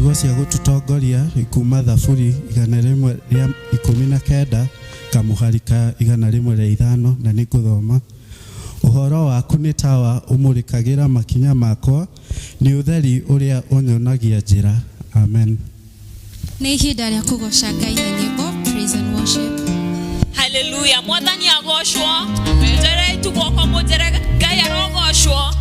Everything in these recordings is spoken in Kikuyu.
Ciugo cia gũtũtongoria kuma Thaburi 119 kamũhari ka 105, na nĩ ngũthoma. Ũhoro waku nĩ tawa ũmũrĩkagĩra makinya makwa, nĩ ũtheri ũrĩa ũnyonagia njĩra. Amen. Nĩ ihinda rĩa kũgoca Ngai na nyĩmbo, praise and worship. Haleluya, Mwathani agocwo. Njererai tu guoko mũnjere Ngai arogocwo.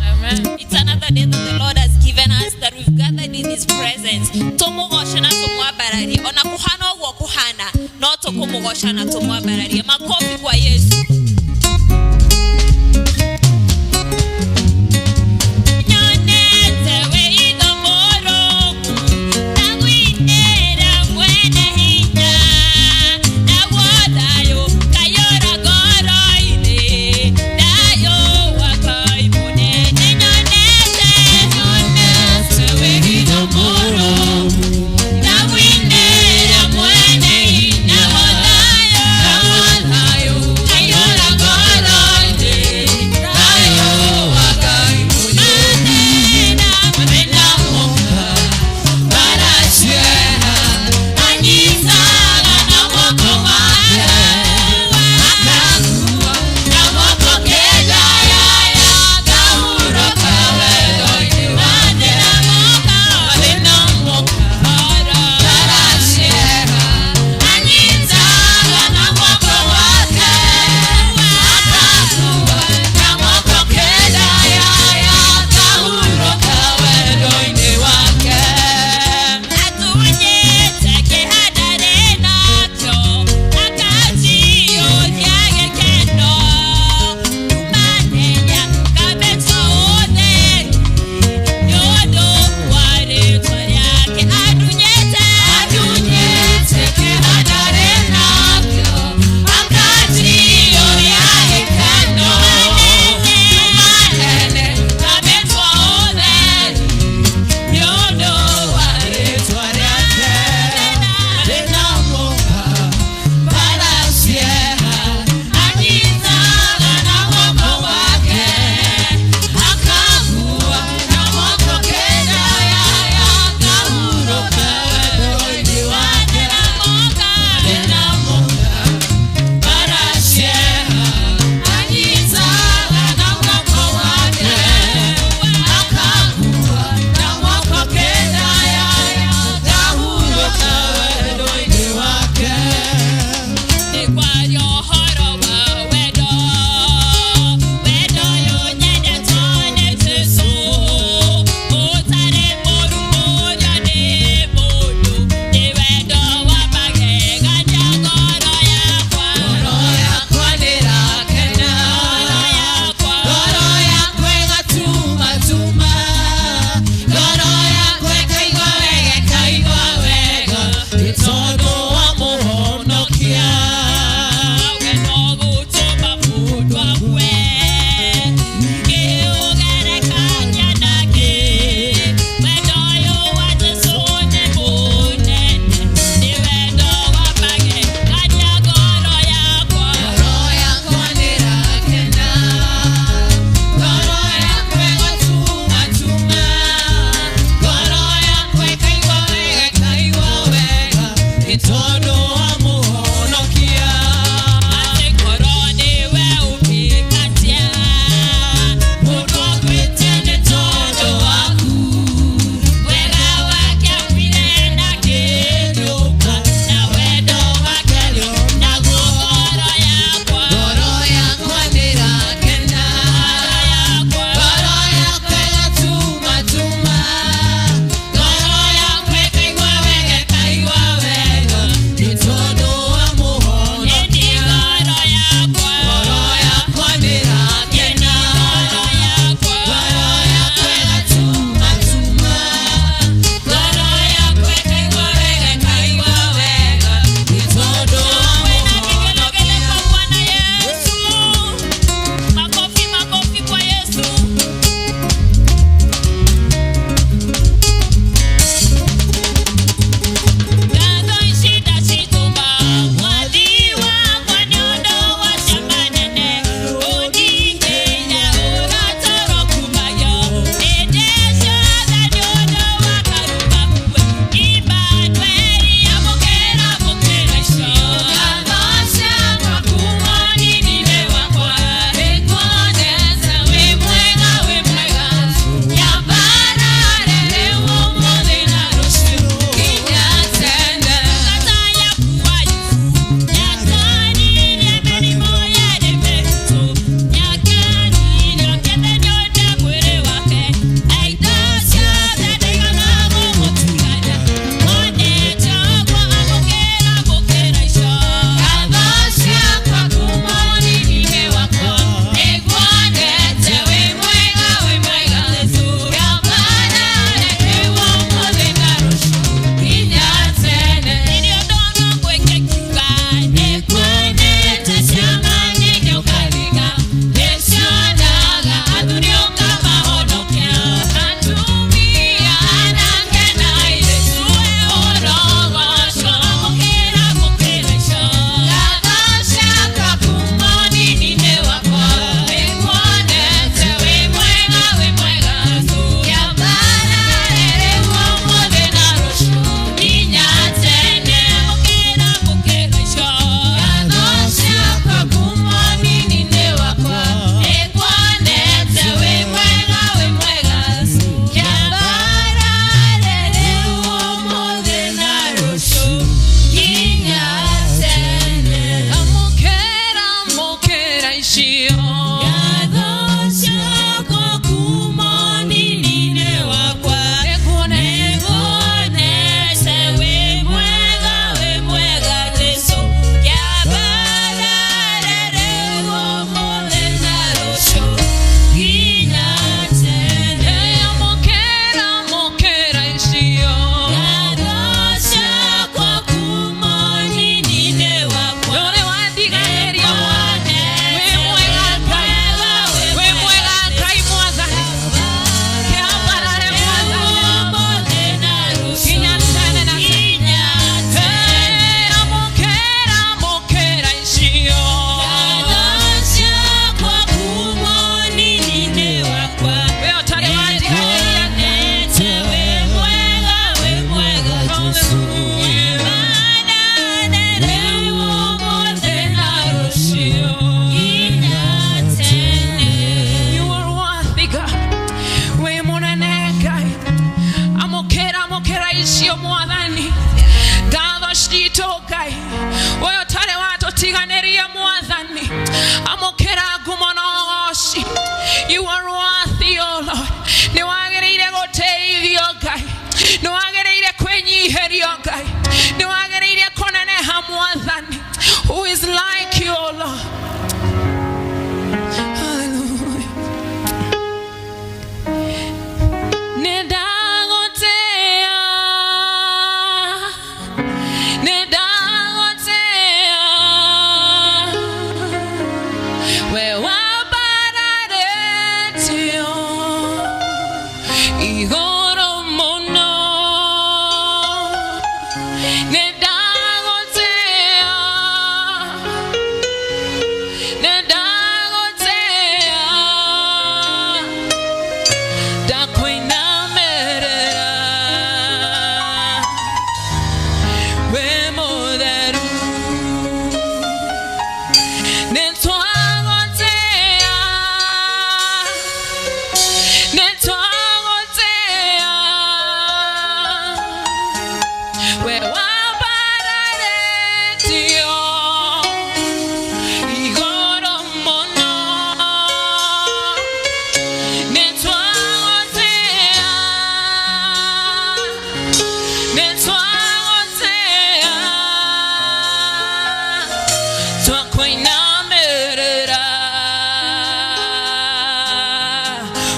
It's another day that the Lord has given us, that we've gathered in his presence. Tũmũgoce na tũmwambararie, ona kũhana ũguo kũhana, no tũkũmũgoca na tũmwambararie. Makofi kwa Yesu. Nyonete wĩitho mũrũmu, ndagwinĩra mwene hinya, naguo thayũ kaiyũra ngoro-inĩ, thayũ wa Ngai mũnene. Nyonete, nyonete wĩitho mũrũmu, ndagwinĩra mwene hinya, naguo thayũ. Gũtũgĩrio Ngai, nĩ wagĩrĩire kũneneha Mwathani. Who is like you, O Lord? Hallelujah. Nĩ ndagũtĩĩa, nĩ ndagũtĩĩa, we wambararĩtio igũrũ mũno. Nĩ ndagũtĩĩa, nĩ ndagũtĩĩa, ndakũinamĩrĩra, wĩ mũtheru. Nĩ twagũtĩĩa, nĩ twagũtĩĩa, we wambararĩtio igũrũ mũno. Nĩ twagũtĩĩa, nĩ twagũtĩĩa, twakũinamĩrĩra,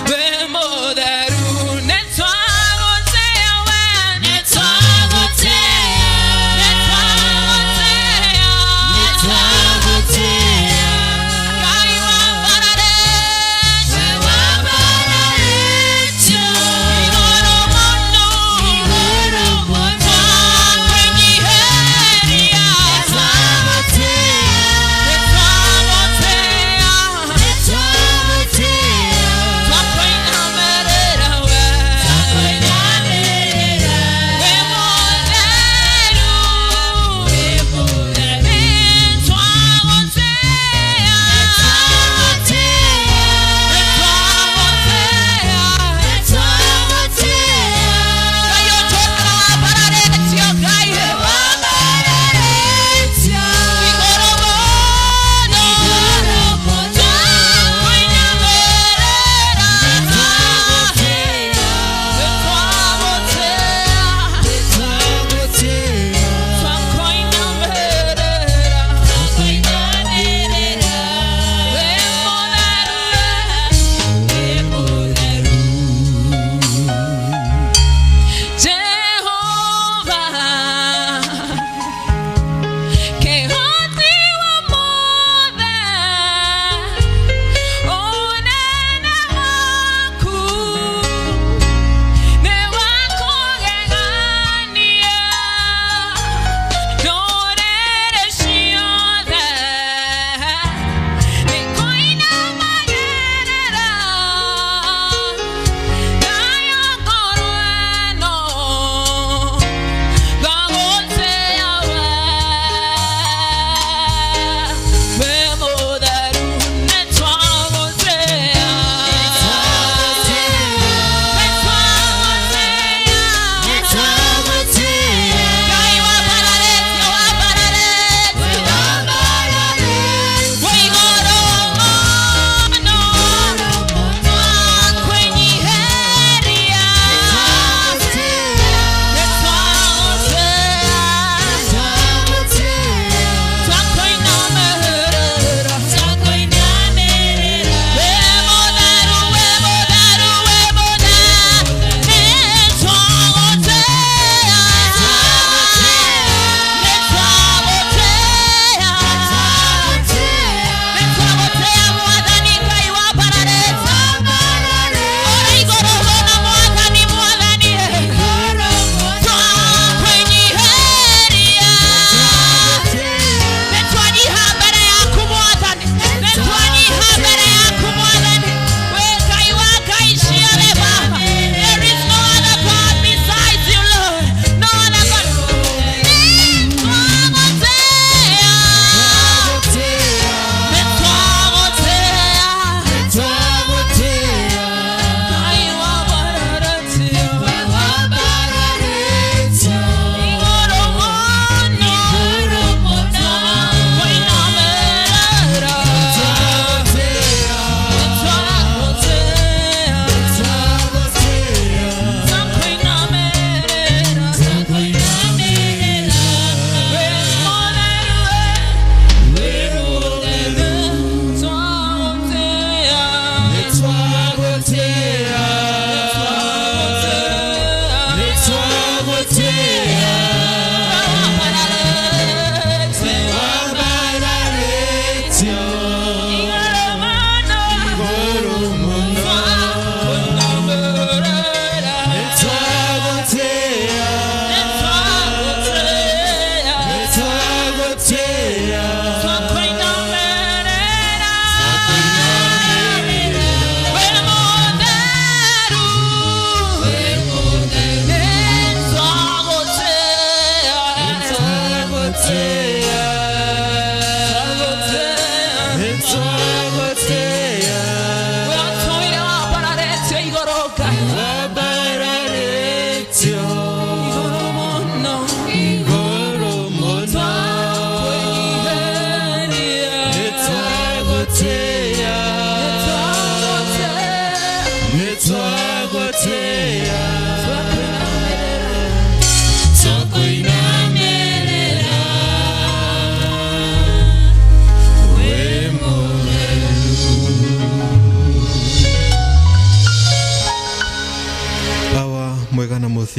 wĩ mũtheru. Nĩ twagũtĩĩa we, nĩ twagũtĩĩa.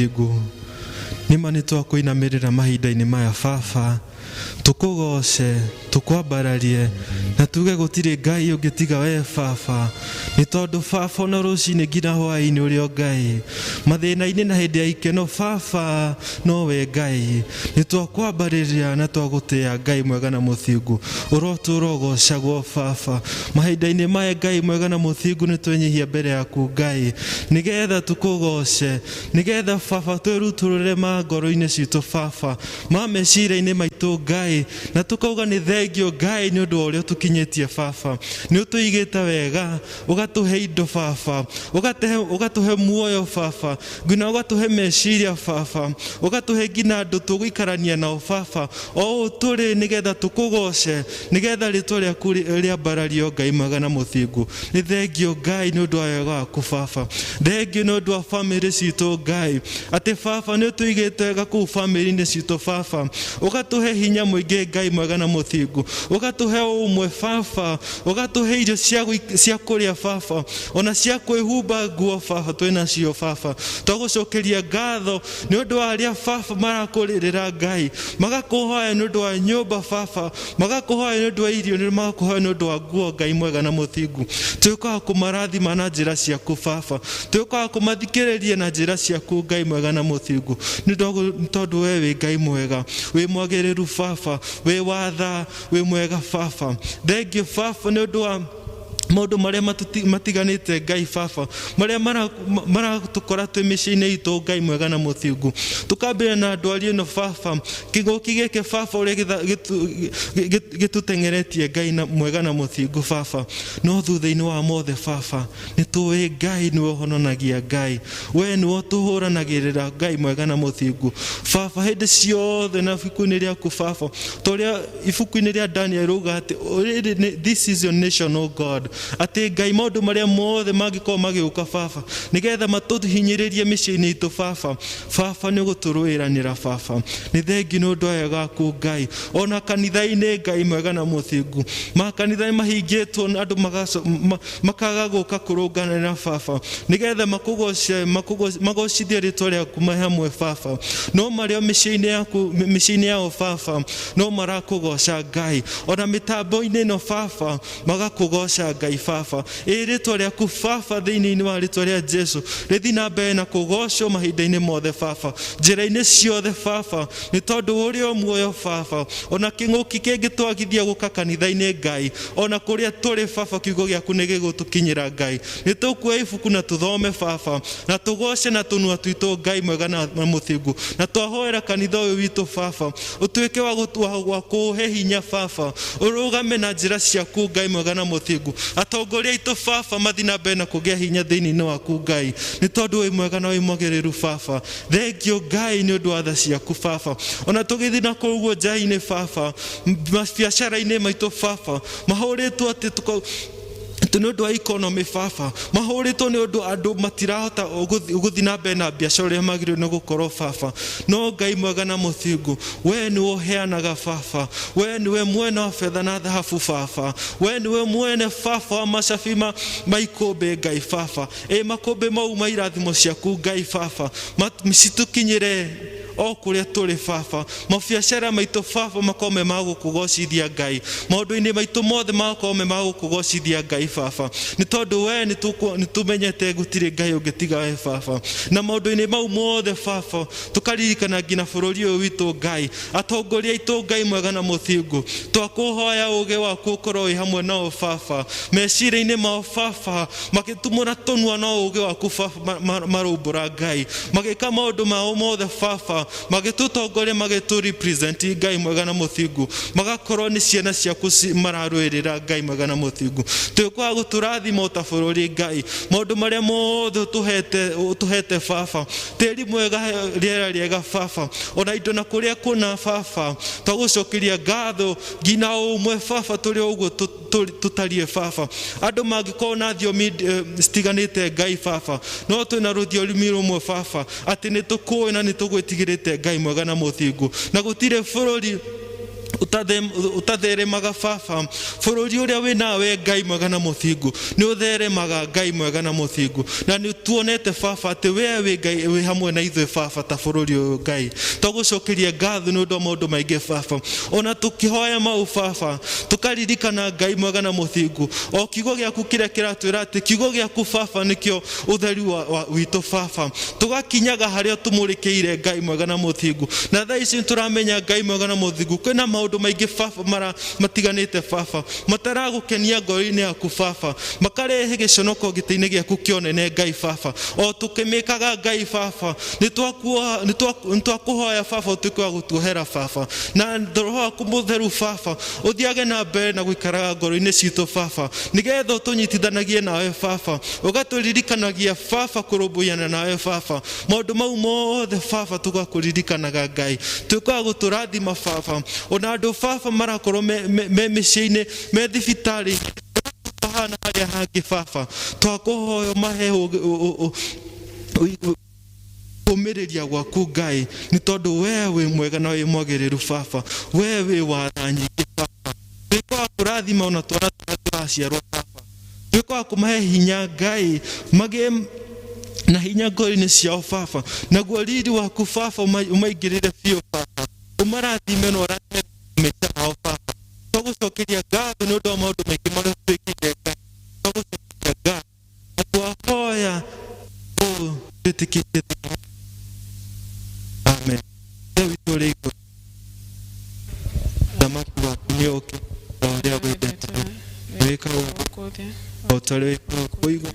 Mũthingu, nĩma nĩ twakũinamĩrĩra mahinda-inĩ maya baba, tũkũgoce, tũkwambararie na tuge gũtirĩ Ngai ũngĩ tiga we baba, nĩ tondũ baba ona rũcinĩ nginya hwaĩ-inĩ ũrĩ o Ngai, mathĩna-inĩ na hĩndĩ ya ikeno baba nowe Ngai. Nĩ twakwambarĩria na twagũtĩa Ngai mwega na mũthingu, ũrotũra ũgocagwo baba. Mahinda-inĩ maya Ngai mwega na mũthingu, nĩ twenyihia mbere yaku Ngai, nĩgetha tũkũgoce, nĩgetha baba twĩrutũrũre ma ngoro-inĩ citũ baba, ma meciria-inĩ maitũ Ngai, na tũkauga nĩ thengio Ngai nĩ ũndũ wa ũrĩa ũtũkinyĩtie baba. Nĩ ũtũigĩte wega, ũgatũhe indo baba, ũgatũhe muoyo baba, nginya ũgatũhe meciria baba, ũgatũhe nginya andũ tũgũikarania nao baba, o ũũ tũrĩ nĩgetha tũkũgoce, nĩgetha rĩtwa rĩaku rĩambarario Ngai mwega na mũthingu. Nĩ thengio Ngai nĩ ũndũ wa wega waku baba, thengio nĩ ũndũ wa bamĩrĩ citũ Ngai, atĩ baba nĩ ũtũigĩte wega kũu bamĩrĩ-inĩ citũ baba, ũgatũhe hinya mũingĩ Ngai mwega na mũthingu, ũgatũhe ũmwe baba, ũgatũhe irio cia kũrĩa baba, ona cia kwĩhumba nguo baba twĩnacio baba. Twagũcokeria ngatho nĩ ũndũ wa arĩa baba marakũrĩrĩra Ngai, magakũhoya nĩ ũndũ wa nyũmba baba, magakũhoya nĩ ũndũ wa irio, magakũhoya nĩ ũndũ wa nguo Ngai mwega na mũthingu. Tuĩka wa kũmarathima na njĩra ciaku baba, tuĩka wa kũmathikĩrĩria na njĩra ciaku Ngai mwega na mũthingu, nĩ tondũ we wĩ Ngai mwega, wĩ mwagĩrĩru baba, wĩ watha, wĩ mwega baba. Thengio baba nĩ ũndũ wa maũndũ marĩa matiganĩte Ngai baba, marĩa maratũkora twĩ mĩciĩ-inĩ itũ Ngai mwega na mũthingu. Tũkambĩrĩria na ndwari ĩno baba, kĩng'ũki gĩkĩ baba ũrĩa gĩtũteng'eretie Ngai na mwega na mũthingu baba, no thutha-inĩ wa mothe baba nĩ tũĩ Ngai nĩwe ũhononagia Ngai, we nĩwe ũtũhũranagĩrĩra Ngai mwega na mũthingu baba hĩndĩ ciothe. Na ibuku-inĩ rĩaku baba, ta ũrĩa ibuku-inĩ rĩa Daniel rauga atĩ rĩrĩ this is your nation, O God, atĩ Ngai maũndũ marĩa mothe mangĩkorwo magĩũka baba nĩgetha matũhinyĩrĩrie mĩciĩ-inĩ itũ baba, baba nĩ ũgũtũrũĩranĩra baba. Nĩ thengi nĩ ũndũ wa wega waku Ngai. Ona kanitha-inĩ Ngai mwega na mũthingu, makanitha nĩ mahingĩtwo na andũ makaga gũka kũrũnganĩra baba nĩgetha makũgoce, magocithie rĩtwa rĩaku me hamwe baba, no marĩ o mĩciĩ-inĩ yaku, mĩciĩ-inĩ yao baba, no marakũgoca Ngai. Ona mĩtambo-inĩ ĩno baba magakũgoca Ngai baba. Ĩ rĩtwa rĩaku baba thĩinĩ wa rĩtwa rĩa Jesu rĩthiĩ na mbere na kũgocwo mahinda-inĩ mothe baba, njĩra-inĩ ciothe baba, nĩ tondũ ũrĩ o muoyo baba. Ona kĩng'ũki kĩngĩtwagithia gũka kanitha-inĩ Ngai, ona kũrĩa tũrĩ baba, kiugo gĩaku nĩ gĩgũtũkinyĩra Ngai. Nĩ tũkuoya ibuku na tũthome baba, na tũgoce na tũnua twitũ Ngai mwega na mũthingu. Na twahoera kanitha ũyũ witũ baba, ũtuĩke wa kũũhe hinya baba, ũrũgame na njĩra ciaku Ngai mwega na mũthingu. Atongoria aitũ baba mathiĩ na mbere na kũgĩa hinya thĩinĩ waku Ngai, nĩ tondũ wĩ mwega na wĩ mwagĩrĩru baba. Thengio Ngai nĩ ũndũ wa tha ciaku baba. Ona tũgĩthiĩ na kũu ũguo nja-inĩ baba, mabiacara-inĩ maitũ baba mahũrĩtwo atĩ nĩ ũndũ wa economy baba, mahũrĩtwo nĩ ũndũ andũ matirahota gũthiĩ na mbere na biacara ũrĩa magĩrĩirwo nĩ gũkorwo baba. No Ngai mwega na mũthingu, we nĩwe ũheanaga baba, we nĩwe mwene wa betha na thahabu baba, we nĩwe mwene baba wa macabi ma ikũmbĩ Ngai baba. Ĩ makũmbĩ mau ma irathimo ciaku Ngai baba citũkinyĩre o kũrĩa tũrĩ baba. Mabiacara maitũ baba makorwo me ma gũkũgocithia Ngai, maũndũ-inĩ maitũ mothe magakorwo me ma gũkũgocithia Ngai baba, nĩ tondũ we nĩ tũmenyete gũtirĩ Ngai ũngĩ tiga we baba. Na maũndũ-inĩ mau mothe baba tũkaririkana nginya bũrũri ũyũ witũ Ngai, atongoria aitũ Ngai mwega na mũthingu, twakũhoya ũũgĩ waku ũkorwo wĩ hamwe nao baba, meciria-inĩ mao baba, magĩtumũra tũnua no ũũgĩ waku baba maraumbũra Ngai, magĩka maũndũ mao mothe baba, magĩtũtongoria, magĩtũ represent Ngai mwega na mũthingu, magakorwo nĩ ciana ciaku mararũĩrĩra Ngai mwega na mũthingu. Twĩkwaga gũtũrathima ta bũrũri Ngai, maũndũ marĩa mothe ũtũhete baba, tĩri mwega, rĩera rĩega baba, ona indo na kũrĩa kũna baba, twagũcokeria ngatho nginya ũmwe baba tũrĩ ũguo tũtariĩ baba. Andũ mangĩkorwo na thiomi citiganĩte Ngai baba, no twĩna rũthiomi rũmwe baba, atĩ nĩ tũkũĩ na nĩ tũgwĩtigĩrĩte Ngai mwega na mũthingu, na gũtirĩ bũrũri Ũtatheremaga baba bũrũri ũrĩa wĩ nawe Ngai mwega na mũthingu nĩ ũtheremaga Ngai mwega na mũthingu na nĩ tuonete baba atĩ we wĩ Ngai wĩ hamwe na ithuĩ baba ta bũrũri ũyũ Ngai twagũcokeria ngatho nĩ ũndũ wa maũndũ maingĩ baba ona tũkĩhoya mau baba tũkaririkana Ngai mwega na mũthingu o kiugo gĩaku kĩrĩa kĩratwĩra atĩ kiugo gĩaku baba nĩkĩo ũtheri witũ baba tũgakinyaga harĩa tũmũrĩkĩire Ngai mwega na mũthingu na thaa ici nĩtũramenya Ngai mwega na mũthingu kwĩna maũndũ maingĩ baba mara matiganĩte baba mataragũkenia ngoro-inĩ yaku baba makarehe gĩconoko gĩtĩ-inĩ gĩaku kĩonene Ngai baba o tũkĩmĩkaga Ngai baba nĩtwakũhoya baba ũtuĩke wa gũtuohera baba na roho waku mũtheru baba ũthiage na mbere na gũikaraga ngoro-inĩ citũ baba nĩgetha ũtũnyitithanagie nawe baba ũgatũririkanagia baba kũrũmbũyana nawe baba maũndũ mau mothe baba tũgakũririkanaga Ngai tuĩke wa gũtũrathima baba ona andũ baba marakorwo me mĩciĩ-inĩ me thibitarĩ hana harĩa hangĩ baba twakũhoya mahe kũmĩrĩria gwaku Ngai nĩ tondũ we wĩ mwega na wĩ mwagĩrĩru baba we wĩ wa tha nyingĩ baba tuĩke wa kũrathima ona twana tũrĩa tũraciarwo baba tuĩke wa kũmahe hinya Ngai magĩe na hinya ngoro-inĩ ciao baba naguo riri waku baba ũmaingĩrĩre biũ baba ũmarathime na ũrathime maica mao baba twagũcokeria ngatho nĩ ũndũ wa maũndũ maingĩ marĩa twĩkĩire Ngai twagũcokeria ngatho na twahoya ũũ twĩtĩkĩtie. Amen. Ithe witũ ũrĩ igũrũ, ũthamaki waku nĩ ũũke o ũrĩa wendete wĩkagwo gũkũ thĩ o ta ũrĩa wĩkagwo kũu igũrũ.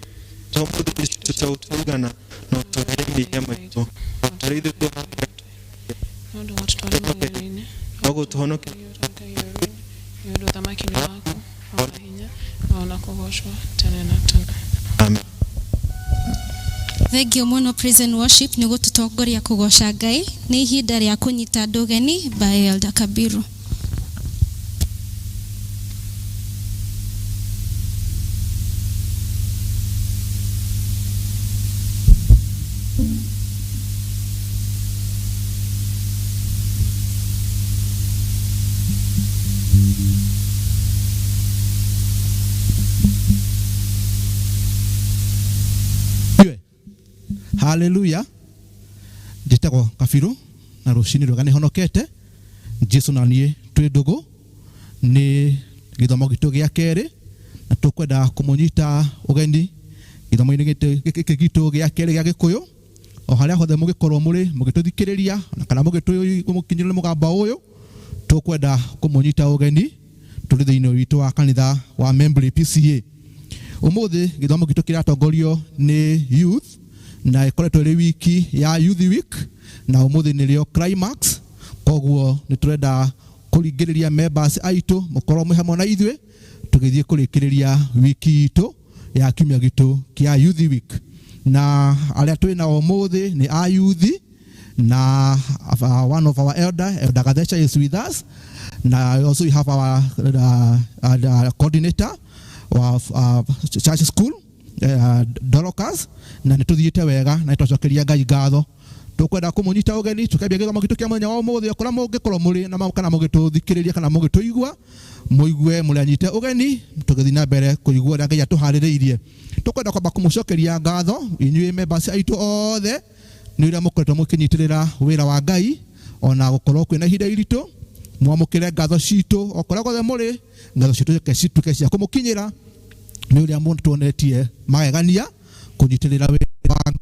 Tũhe ũmũthĩ irio citũ cia gũtũigana na ũtũohere mehia maitũ o ta ũrĩa ithuĩ tuohagĩra No ndũgatũtware magerio-inĩ no gũtũhonokia nĩ ũndũ ũthamaki nĩ waku ona hinya ona kũgoocwo tene na tene. Amen. Thengio mũno praise and worship nĩ gũtũtongoria kũgoca Ngai. Nĩ ihinda rĩa kũnyita andũ ũgeni by Elder Kabiru. Iwe. Haleluya. Njĩtagwo Kabiru na rũcinĩ rwega nĩhonokete Jesu na niĩ twĩ ndũgũ nĩ gĩthomo gitũ gĩa kerĩ na tũkwenda kũmũnyita ũgeni gĩthomo-inĩ gĩkĩ gitũ gĩa kerĩ gĩa Gĩkũyũ o harĩa hothe mũgĩkorwo mũrĩ mũgĩtũthikĩrĩria na kana mũgĩtũkinyĩrwo nĩ mũgambo ũyũ tũkwenda kũmũnyita ũgeni tũrĩ thĩinĩ witũ wa kanitha wa Membley PCA. Ũmũthĩ gĩthomo gitũ kĩratongorio nĩ youth na ĩkoretwo ĩrĩ wiki ya youth week na ũmũthĩ nĩrĩo climax koguo nĩ tũrenda kũringĩrĩria members aitũ mũkorwo mwĩ hamwe na ithuĩ tũgĩthiĩ kũrĩkĩrĩria wiki itũ ya kiumia gitũ kĩa youth week na arĩa twĩ nao ũmũthĩ nĩ a youth na one of our elder, Elder Gathecha, is with us. Na also we have our coordinator of church school, Dorcas, na nĩtũthiĩte wega na nĩtwacokeria Ngai ngatho. Tũkwenda kũmũnyita ũgeni tũkambia gĩthomo gitũ kĩa mũthenya wa ũmũthĩ o kũrĩa mũngĩkorwo mũrĩ na kana mũgĩtũthikĩrĩria kana mũgĩtũigua mũigue mũrĩ anyite ũgeni tũgĩthiĩ na mbere kũigua ũrĩa Ngai atũharĩrĩirie. Tũkwenda kwamba kũmũcokeria ngatho inyuĩ members aitũ othe nĩ ũrĩa mũkoretwo mũkĩnyitĩrĩra wĩra wa Ngai ona gũkorwo kwĩna ihinda iritũ mwamũkĩre ngatho citũ o kũrĩa guothe mũrĩ ngatho citũ cituĩke cia kũmũkinyĩra nĩ ũrĩa mũtuonetie magegania kũnyitĩrĩra wĩra wa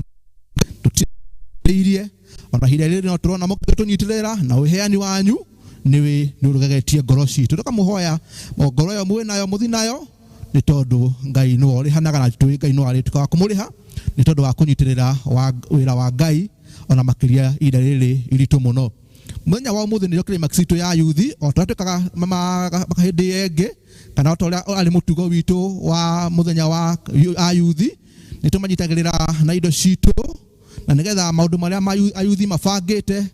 tũtirĩirie ona ihinda rĩrĩ no tũrona mũgĩtũnyitĩrĩra na ũheani wanyu nĩ ũrũgegetie ngoro citũ tũkamũhoya ngoro ĩyo mwĩ nayo mũthi nayo nĩ tondũ Ngai nĩwe ũrĩhanaga na tũĩ Ngai nĩwe arĩtuĩka wa kũmũrĩha nĩ tondũ wa kũnyitĩrĩra wĩra wa Ngai ona makĩria ihinda rĩrĩ iritũ mũno. Mũthenya wa ũmũthĩ nĩrĩo climax itũ ya youth o ta ũrĩa twĩkaga hĩndĩ ĩngĩ kana o ta ũrĩa arĩ mũtugo witũ wa mũthenya wa a youth nĩ tũmanyitagĩrĩra na indo citũ na nĩgetha maũndũ marĩa ayuthi mabangĩte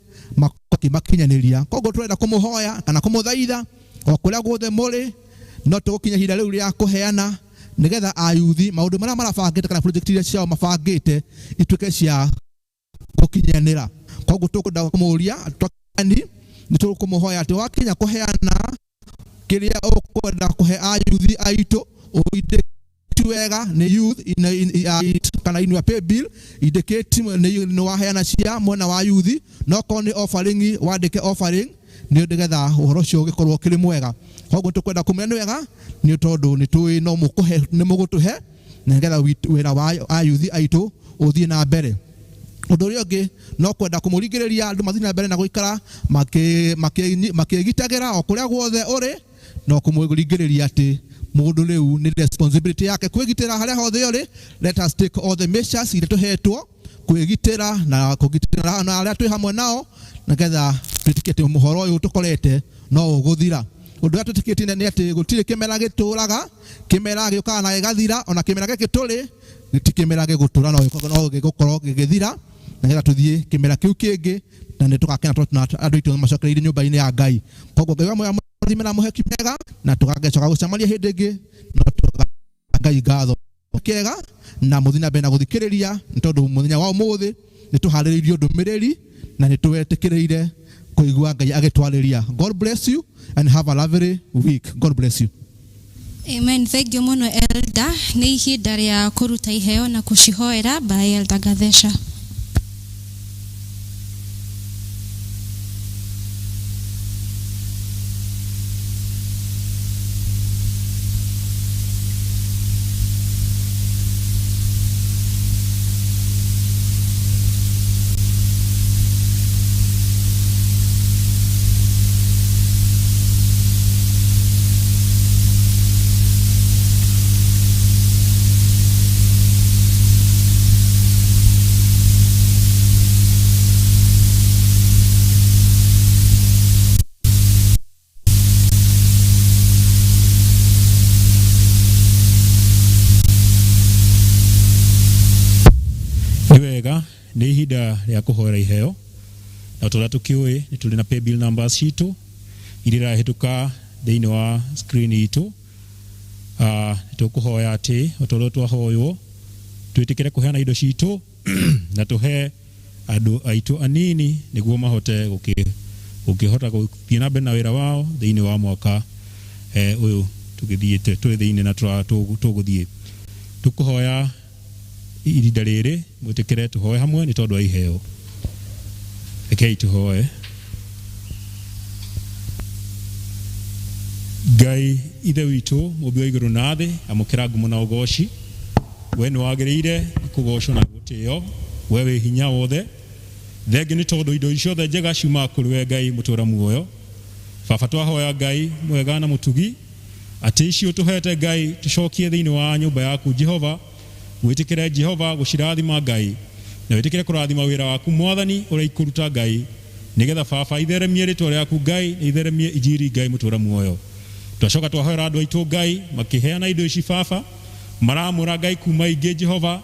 makinyanĩria. Koguo tũrenda kũmũhoya kana kũmũthaitha o kũrĩa guothe mũrĩ no tũgũkinya ihinda rĩu rĩa kũheana nĩgetha ayuthi maũndũ marĩa marabangĩte kana project iria ciao mabangĩte ituĩke cia gũkinyanĩra. Koguo tũkwenda kũmũria twakani Nĩ tũkũmũhoya atĩ wakinya kũheana kĩrĩa ũkwenda kũhe ayuthi aitũ ũindĩkĩte wega nĩ youth kana in your pay bill indicate nĩ waheana cia mwena wa youth, no korwo nĩ offering wandĩke offering nĩ nĩgetha ũhoro ũcio ũgĩkorwo ũkĩrĩ mwega. Koguo tũkwenda kũmenya nĩ wega nĩ tondũ nĩ tũĩ no mũkũhe nĩ mũgũtũhe na nĩgetha wĩra wa ayuthi aitũ ũthiĩ na mbere. Ũndũ ũrĩa ũngĩ no kwenda kũmũringĩrĩria andũ mathiĩ na mbere na gũikara makĩgitagĩra o kũrĩa guothe ũrĩ, no kũmũringĩrĩria atĩ mũndũ rĩu nĩ responsibility yake kwĩgitĩra harĩa hothe ũrĩ. Let us take all the measures iria tũhetwo kwĩgitĩra na kũgitĩra na arĩa twĩ hamwe nao, nĩgetha twĩtĩkie atĩ mũhoro ũyũ tũkorete no ũgũthira. Ũndũ ũrĩa twĩtĩkĩtie nĩ atĩ gũtirĩ kĩmera gĩtũraga, kĩmera gĩũkaga na gĩgathira, ona kĩmera gĩkĩ tũrĩ gĩtirĩ kĩmera gĩgũtũra, no gĩgũkorwo gĩgĩthira, nĩgetha tũthiĩ kĩmera kĩu kĩngĩ na nĩ tũgakena tondũ andũ aitũ macokereirie nyũmba-inĩ ya Ngai. Koguo Ngai wa mũrathime na mũhe kĩmega, na tũgagĩcoka gũcemania hĩndĩ ĩngĩ, no tũga Ngai ngatho kĩega na mũthiĩ na mbere na gũthikĩrĩria, nĩ tondũ mũthenya wa ũmũthĩ nĩ tũharĩrĩirio ndũmĩrĩri na nĩ twetĩkĩrĩire kũigua Ngai agĩtwarĩria. God bless you and have a lovely week. God bless you. Amen. Thank you mũno Elder. Nĩ ihinda rĩa kũruta iheo na kũcihoera by Elder Gathesha. Nĩ wega, nĩ ihinda rĩa kũhoera iheo, na tũrĩa tũkĩũĩ nĩ tũrĩ na paybill numbers citũ iria irahĩtũka thĩinĩ wa screen itũ. Nĩ tũkũhoya atĩ o ta ũrĩa twahoywo twĩtĩkĩre kũheana indo citũ na tũhe andũ aitũ anini nĩguo mahote gũkĩhota gũthiĩ na mbere na wĩra wao thĩinĩ wa mwaka ũyũ tũgĩthiĩte tũrĩ thĩinĩ na tũgũthiĩ. Tũkũhoya ihinda rĩrĩ mwĩtĩkĩre tũhoe hamwe nĩ tondũ wa iheo. Rekei tũhoe. Ngai ithe witũ mũmbi wa igũrũ na thĩ, amũkĩra ngumo na ũgoci. We nĩ wagĩrĩire kũgocwo na gũtĩo, we wĩ hinya wothe. Thengi nĩ tondũ indo ciothe njega ciumaga kũrĩ we Ngai mũtũra muoyo. Baba, twahoya Ngai mwega na mũtugi atĩ icio tũhete Ngai tũcokie thĩinĩ wa nyũmba yaku Jehova, wĩtĩkĩre Jehova gũcirathima Ngai, na wĩtĩkĩre kũrathima wĩra waku Mwathani ũrĩa ikũruta Ngai, nĩgetha Baba itheremie rĩtwa rĩaku Ngai na itheremie injiri Ngai mũtũra muoyo. Twacoka twahoera andũ aitũ Ngai makĩheana indo ici Baba, maramũra Ngai kuma ingĩ Jehova,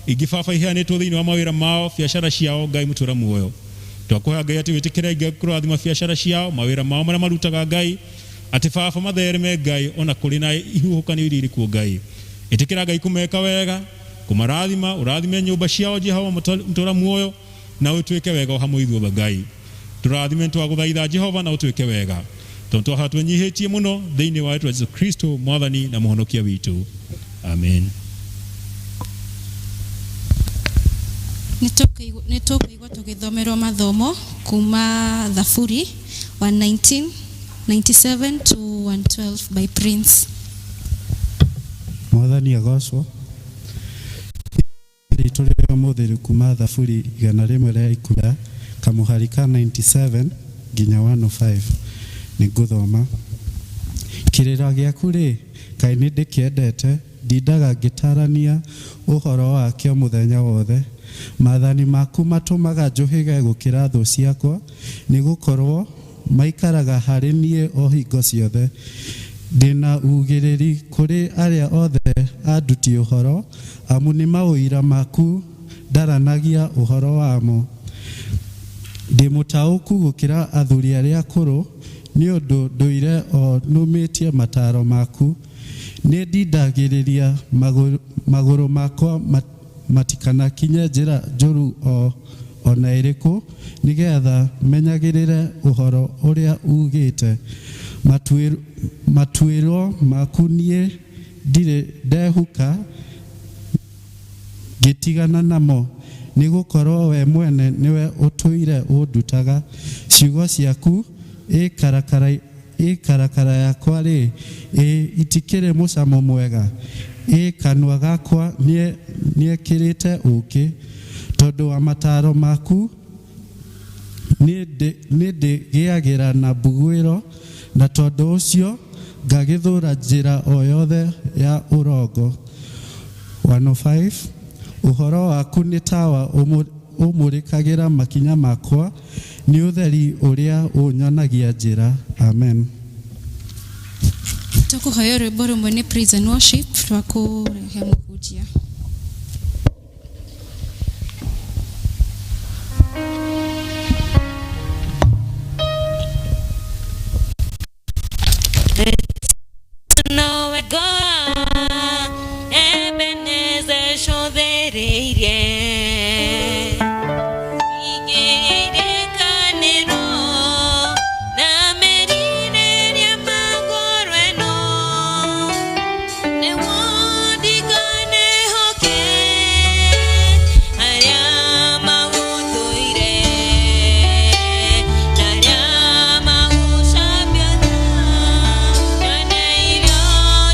ingĩ Baba iheanĩtwo thĩinĩ wa mawĩra mao, biacara ciao Ngai mũtũra muoyo. Twakũhoya Ngai atĩ wĩtĩkĩre Ngai kũrathima biacara ciao, mawĩra mao marĩa marutaga Ngai, atĩ Baba mathereme Ngai ona kũrĩ na ihuhũkanio iria irĩ kuo Ngai. Ĩtĩkĩra Ngai kũmeka wega, kũmarathima, ũrathime nyũmba ciao Jehova mũtũra muoyo, na ũtwĩke wega o hamwe ithuothe Ngai. Tũrathime, twagũthaitha Jehova, na ũtwĩke wega, tondũ twahoya twĩnyihĩtie mũno thĩinĩ wa rĩtwa Jesu Kristo Mwathani na Mũhonokia witũ. Amen. Nĩ tũkũigua tũgĩthomerwo mathomo kuma Thaburi 119 97 to 112 by Prince. Mwathani agocwo. Ritũ rĩa ũmũthĩ kuma Thaburi 110 kamũhari ka 97 nginya 105. Nĩ ngũthoma. Kĩrĩra gĩaku rĩ, kaĩ nĩ ndĩkĩendete, ndindaga ngĩtarania ũhoro wakĩo mũthenya wothe. Maathani maku matũmaga njũhĩge gũkĩra thũ ciakwa, nĩ gũkorwo maikaraga harĩ niĩ o hingo ciothe. Ndĩna ugĩrĩri kũrĩ arĩa othe anduti ũhoro, amu nĩ maũira maku ndaranagia ũhoro wamo. Ndĩ mũtaũku gũkĩra athuri arĩa akũrũ, nĩ ũndũ ndũire o nũmĩtie mataro maku. Nĩ ndindagĩrĩria magũrũ makwa matikanakinye njĩra njũru o o na ĩrĩkũ, nĩgetha menyagĩrĩre ũhoro ũrĩa ugĩte. Matuĩro maku niĩ ndirĩ ndehuka ngĩtigana namo, nĩgũkorwo we mwene nĩwe ũtũire ũndutaga. Ciugo ciaku ĩ karakara yakwa rĩ, ĩ itikĩrĩ mũcamo mwega, ĩ kanua gakwa nĩekĩrĩte ũũkĩ. Tondũ wa mataro maku nĩndĩgĩagĩra na mbuguĩro, na tondũ ũcio ngagĩthũra njĩra o yothe ya ũrongo. 105 Ũhoro waku nĩ tawa ũmũrĩkagĩra makinya makwa, nĩ ũtheri ũrĩa ũnyonagia njĩra. Amen. Tũkũhoya rwĩmbo rũmwe nĩ praise and worship rwa kũrehe mũhunjia. Nowe God, Ebenezer shothereirie. Igĩrĩkanĩro na merirĩria magũrũ ĩno, nĩguo ndikanehoke arĩa magũthũire, na arĩa magũcambia nyone irio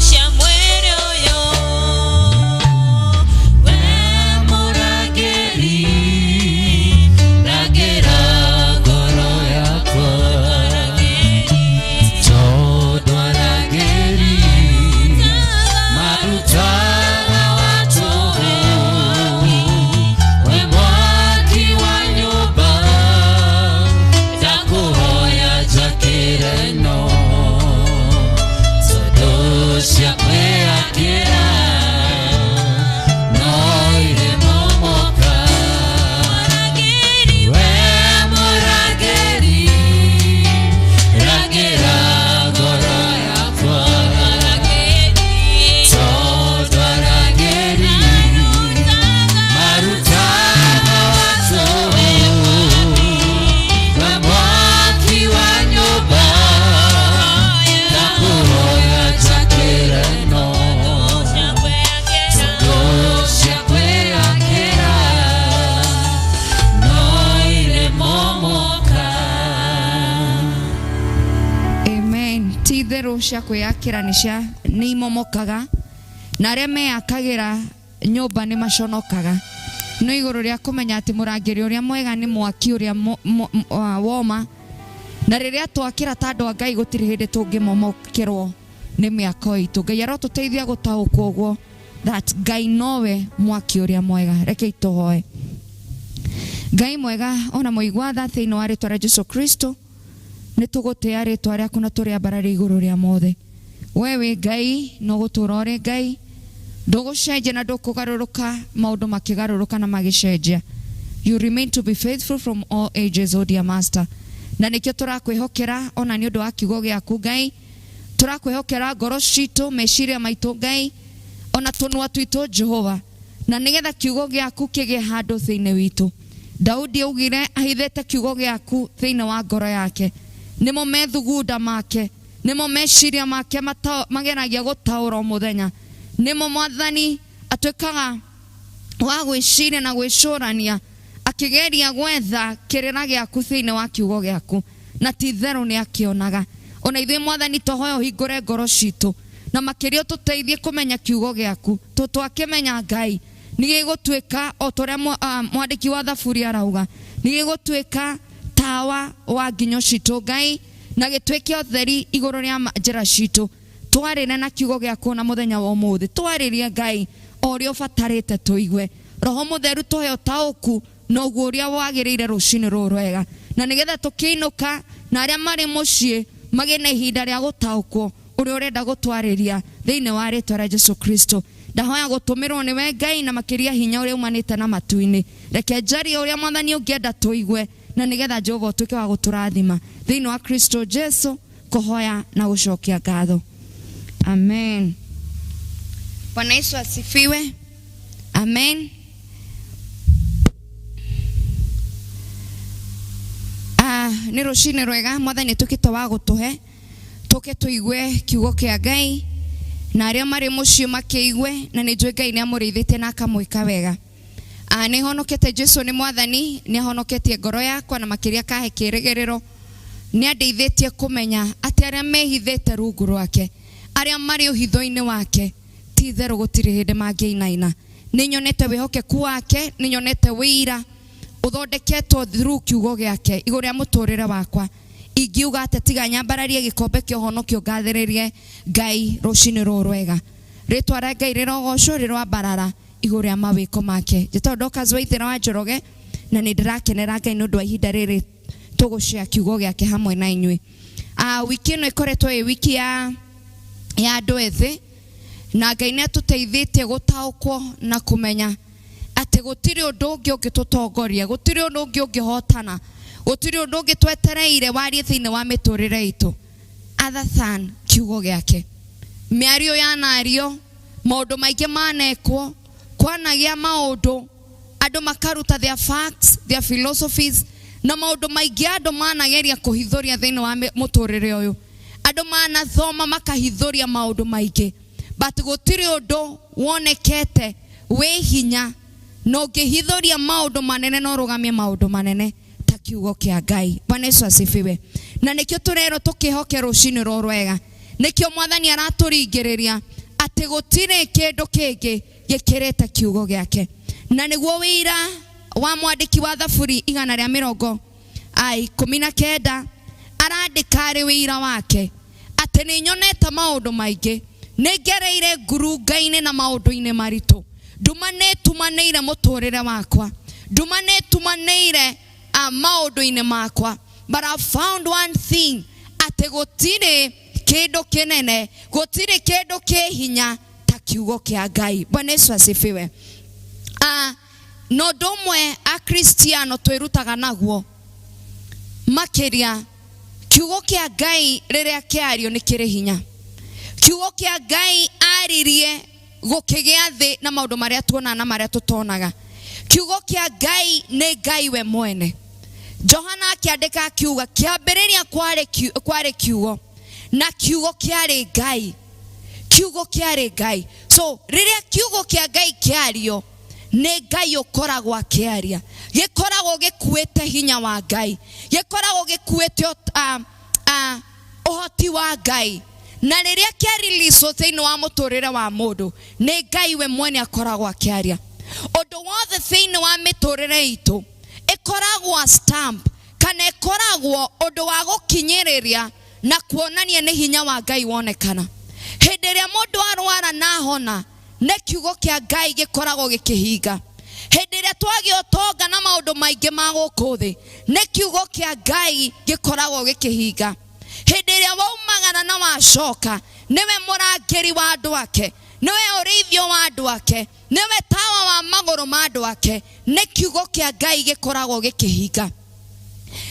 cia mwĩrĩ ũyũ. We mũrangĩri, rangĩra ngoro yakwa, tondũ arangĩri marutaga wa tũhũ. We mwaki wa nyũmba, ndakũhoya njakĩre ĩno, tondũ cia kwĩyakĩra no irĩmomoka. We mũrangĩri, rangĩra ngoro yakwa, tondũ arangĩri marutaga wa tũhũ. We mwaki wa nyũmba, ndakũhoya njakĩre ĩno, tondũ cia kwĩyakĩra no irĩmomoka. Amen. Ti itherũ cia kwĩyakĩra nĩ cia nĩ imomokaga, na arĩa meyakagĩra nyũmba nĩ maconokaga. No igũrũ rĩa kũmenya atĩ mũrangĩri ũrĩa mwega nĩ mwaki ũrĩa woma, na rĩrĩa twakĩra ta andũ a Ngai gũtirĩ hĩndĩ tũngĩmomokerwo nĩ mĩako itũ. Ngai arotũteithia gũtaũkwo ũguo that Ngai nowe mwaki ũrĩa mwega. Reke tũhoe. Ngai mwega ona mũigua tha thĩinĩ wa rĩtwa rĩa Jesu Kristo, nĩ tũgũtĩa rĩtwa rĩaku na tũrĩambarare igũrũ rĩa mothe. We wĩ Ngai no gũtũra ũrĩ Ngai, ndũgũcenjia na ndũkũgarũrũka maũndũ makĩgarũrũka na magĩcenjia. You remain to be faithful from all ages, O dear Master. Na nĩkĩo tũrakwĩhokera ona nĩ ũndũ wa kiugo gĩaku Ngai, tũrakwĩhokera ngoro citũ, meciria maitũ Ngai, ona tũnua twitũ Jehova, na nĩgetha kiugo gĩaku kĩgĩe handũ thĩinĩ witũ. Daudi augire ahithĩte kiugo gĩaku thĩinĩ wa ngoro yake, nĩmo methugunda make, nĩmo meciria make mageragia gũtaũra o mũthenya, nĩmo Mwathani atuĩkaga wa gwĩciria na gwĩcũrania akĩgeria gwetha kĩrĩra gĩaku thĩinĩ wa kiugo gĩaku, na ti itherũ nĩ akĩonaga. Ona ithuĩ Mwathani tũhoya ũhingũre ngoro citũ na makĩria ũtũteithie kũmenya kiugo gĩaku. Twakĩmenya Ngai nĩ gĩgũtuĩka o ta ũrĩa mwandĩki wa Thaburi arauga, nĩ gĩgũtuĩka tawa wa nginyo citũ Ngai, na gĩtuĩke ũtheri igũrũ rĩa njĩra citũ. Twarĩre na kiugo gĩaku na mũthenya wa ũmũthĩ, twarĩrie Ngai o ũrĩa ũbatarĩte tũigue. Roho Mũtheru tũhe ũtaũku noguo ũrĩa wagĩrĩire rũcinĩ rũrũ rwega, na nĩgetha tũkĩinũka na arĩa marĩ mũciĩ magĩe na ihinda rĩa gũtaũkwo ũrĩa ũrenda gũtwarĩria thĩinĩ wa rĩtwa rĩa Jesu Kristo. Ndahoya gũtũmĩrwo nĩwe Ngai na makĩria hinya ũrĩa umanĩte na matu-inĩ. Reke njarie ũrĩa Mwathani ũngĩenda tũigue, na nĩgetha Jehova ũtuĩke wa gũtũrathima thĩinĩ wa Kristo Jesu, kũhoya na gũcokia ngatho. Amen. Bwana Yesu asifiwe. Amen. Nĩ rũcinĩ rwega mwathani tũkĩte wa gũtũhe tũke tũigue kiugo kĩa Ngai na arĩa marĩ mũciĩ makĩigue, na nĩ njũĩ Ngai nĩ amũrĩithĩtie na akamwĩka wega. Nĩ honokete, Jesu nĩ mwathani, nĩ ahonoketie ngoro yakwa na makĩria kahe kĩrĩgĩrĩro. Nĩ andeithĩtie kũmenya atĩ arĩa mehithĩte rungu rwake, arĩa marĩ ũhitho-inĩ wake, ti itherũ gũtirĩ hĩndĩ mangĩinaina. Nĩ nyonete wĩhokeku wake, nĩ nyonete wĩira ũthondeketwo through kiugo gĩake igũrũ rĩa mũtũrĩre wakwa. Ingiuga atĩ tiga nyambararie gĩkombe kĩa ũhonokio ngathĩrĩrie Ngai rũcinĩ rũrũ rwega. Rĩtwa rĩa Ngai rĩrogocwo, rĩroambarara igũrũ rĩa mawĩko make. Njĩtagwo Dorcas Waithĩra wa Njoroge, na nĩ ndĩrakenera Ngai nĩ ũndũ wa ihinda rĩrĩ tũgũshare kiugo gĩake hamwe na inyuĩ. Wiki ĩno ĩkoretwo ĩ wiki ya andũ ethĩ, na Ngai nĩ atũteithĩtie gũtaũkwo na kũmenya atĩ gũtirĩ ũndũ ũngĩ ũngĩtũtongoria, gũtirĩ ũndũ ũngĩ ũngĩhotana, gũtirĩ ũndũ ũngĩ twetereire warie thĩinĩ wa mĩtũrĩre itũ other than kiugo gĩake. Mĩario yanario, maũndũ maingĩ manekwo, kwanagĩa maũndũ, andũ makaruta their facts, their philosophies, na maũndũ maingĩ andũ manageria kũhithũria thĩinĩ wa mũtũrĩre ũyũ. Andũ manathoma makahithũria maũndũ maingĩ, but gũtirĩ ũndũ wonekete wĩ hinya na ũngĩhithũria maũndũ manene na ũrũgamie maũndũ manene ta kiugo kĩa Ngai. Bwana Yesu asifiwe. Na nĩkĩo tũrerwo tũkĩhoke rũcinĩ rũrũ rwega, nĩkĩo mwathani aratũringĩrĩria atĩ gũtirĩ kĩndũ kĩngĩ gĩkĩrĩte kiugo gĩake. Na nĩguo wĩira wa mwandĩki wa Thaburi 119 arandĩka arĩ wĩira wake atĩ nĩ nyonete maũndũ maingĩ, nĩ ngereire ngurunga-inĩ na maũndũ-inĩ maritũ, nduma nĩ ĩtumanĩire mũtũrĩre wakwa, nduma nĩ ĩtumanĩire maũndũ-inĩ makwa, but I found one thing, atĩ gũtirĩ kĩndũ kĩnene, gũtirĩ kĩndũ kĩ hinya ta kiugo kĩa Ngai. Bwana Yesu asifiwe. Na ũndũ ũmwe Akristiano twĩrutaga naguo makĩria, kiugo kĩa Ngai rĩrĩa kĩario nĩ kĩrĩ hinya. Kiugo kĩa Ngai aririe gũkĩgĩa thĩ na maũndũ marĩa tuonaga na marĩa tũtonaga. Kiugo kĩa Ngai nĩ Ngai we mwene. Johana akĩandĩka akiuga kĩambĩrĩria kwarĩ kiugo, na kiugo kĩarĩ Ngai. Kiugo kĩarĩ Ngai. So rĩrĩa kiugo kĩa Ngai kĩario, nĩ Ngai ũkoragwo akĩaria. Gĩkoragwo gĩkuĩte hinya wa Ngai, gĩkoragwo gĩkuĩte ũhoti wa Ngai. Na rĩrĩa kĩa-release thĩinĩ wa mũtũrĩre wa mũndũ, nĩ Ngai we mwene akoragwo akĩaria. Ũndũ wothe thĩinĩ wa mĩtũrĩre itũ ĩkoragwo stamp, kana ĩkoragwo ũndũ wa gũkinyĩrĩria na kuonania nĩ hinya wa Ngai wonekana. Hĩndĩ ĩrĩa mũndũ arwara na ahona, nĩ kiugo kĩa Ngai gĩkoragwo gĩkĩhinga. Hĩndĩ ĩrĩa twagĩa ũtonga na maũndũ maingĩ ma gũkũ thĩ, nĩ kiugo kĩa Ngai gĩkoragwo gĩkĩhinga. Hĩndĩ ĩrĩa waumagara na wacoka, nĩwe mũrangĩri wa andũ ake, nĩwe ũrĩithio wa andũ ake, nĩwe tawa wa magũrũ ma andũ ake, nĩ kiugo kĩa Ngai gĩkoragwo gĩkĩhinga.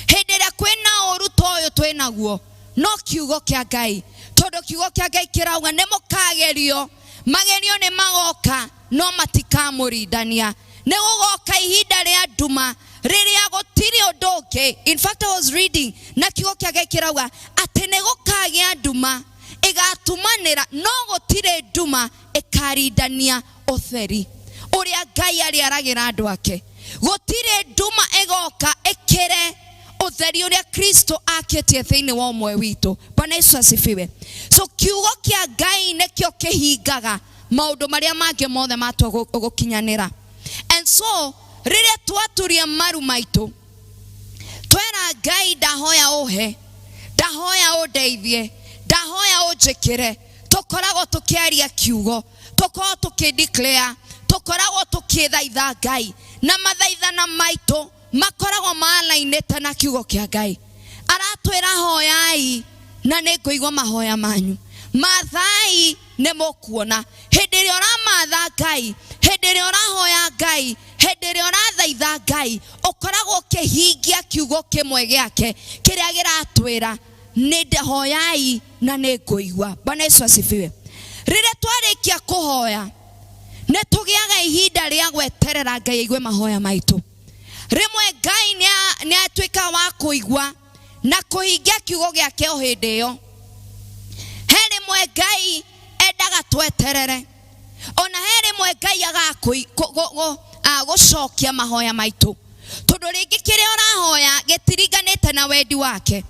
Hĩndĩ ĩrĩa kwĩna ũru ta ũyũ twĩnaguo, no kiugo kĩa Ngai, tondũ kiugo kĩa Ngai kĩrauga nĩ mũkagerio, magerio nĩ magoka no matikamũrindania. Nĩ gũgoka ihinda rĩa nduma rĩrĩa gũtirĩ ũndũ ũngĩ. In fact, I was reading na kiugo kĩa Ngai kĩrauga atĩ nĩ gũkagĩa nduma ĩgatumanĩra, no gũtirĩ nduma ĩkarindania ũtheri ũrĩa Ngai arĩaragĩra andũ ake. Gũtirĩ nduma ĩgoka ĩkĩre ũtheri ũrĩa Kristo akĩtie thĩinĩ wa ũmwe witũ. Bwana Yesu asifiwe. So kiugo kĩa Ngai nĩkĩo kĩhingaga maũndũ marĩa mangĩ mothe matua gũkinyanĩra. And so rĩrĩa twaturia maru maitũ, twera Ngai ndahoya ũhe, ndahoya ũndeithie, ndahoya ũnjĩkĩre, tũkoragwo tũkĩaria kiugo, tũkoragwo tũkĩ-declare, tũkoragwo tũkĩthaitha Ngai, na mathaithana maitũ makoragwo maalainĩte na kiugo kĩa Ngai. Aratwĩra hoyai na nĩ ngũigua mahoya manyu, mathai nĩ mũkuona. Hĩndĩ ĩrĩa ũramatha Ngai, hĩndĩ ĩrĩa ũrahoya Ngai, hĩndĩ ĩrĩa ũrathaitha Ngai, ũkoragwo ũkĩhingia kiugo kĩmwe gĩake kĩrĩa kĩratwĩra nĩ hoyai na nĩ ngũigua. Bwana Yesu asifiwe. Rĩrĩa twarĩkia kũhoya, nĩ tũgĩaga ihinda rĩa gweterera Ngai aigue mahoya maitũ. Rĩmwe Ngai nĩ atuĩka wa kũigua na kũhingia kiugo gĩake o hĩndĩ ĩyo. He rĩmwe Ngai endaga tweterere, ona he rĩmwe Ngai agagũcokia mahoya maitũ, tondũ rĩngĩ kĩrĩa ũrahoya gĩtiringanĩte na wendi wake.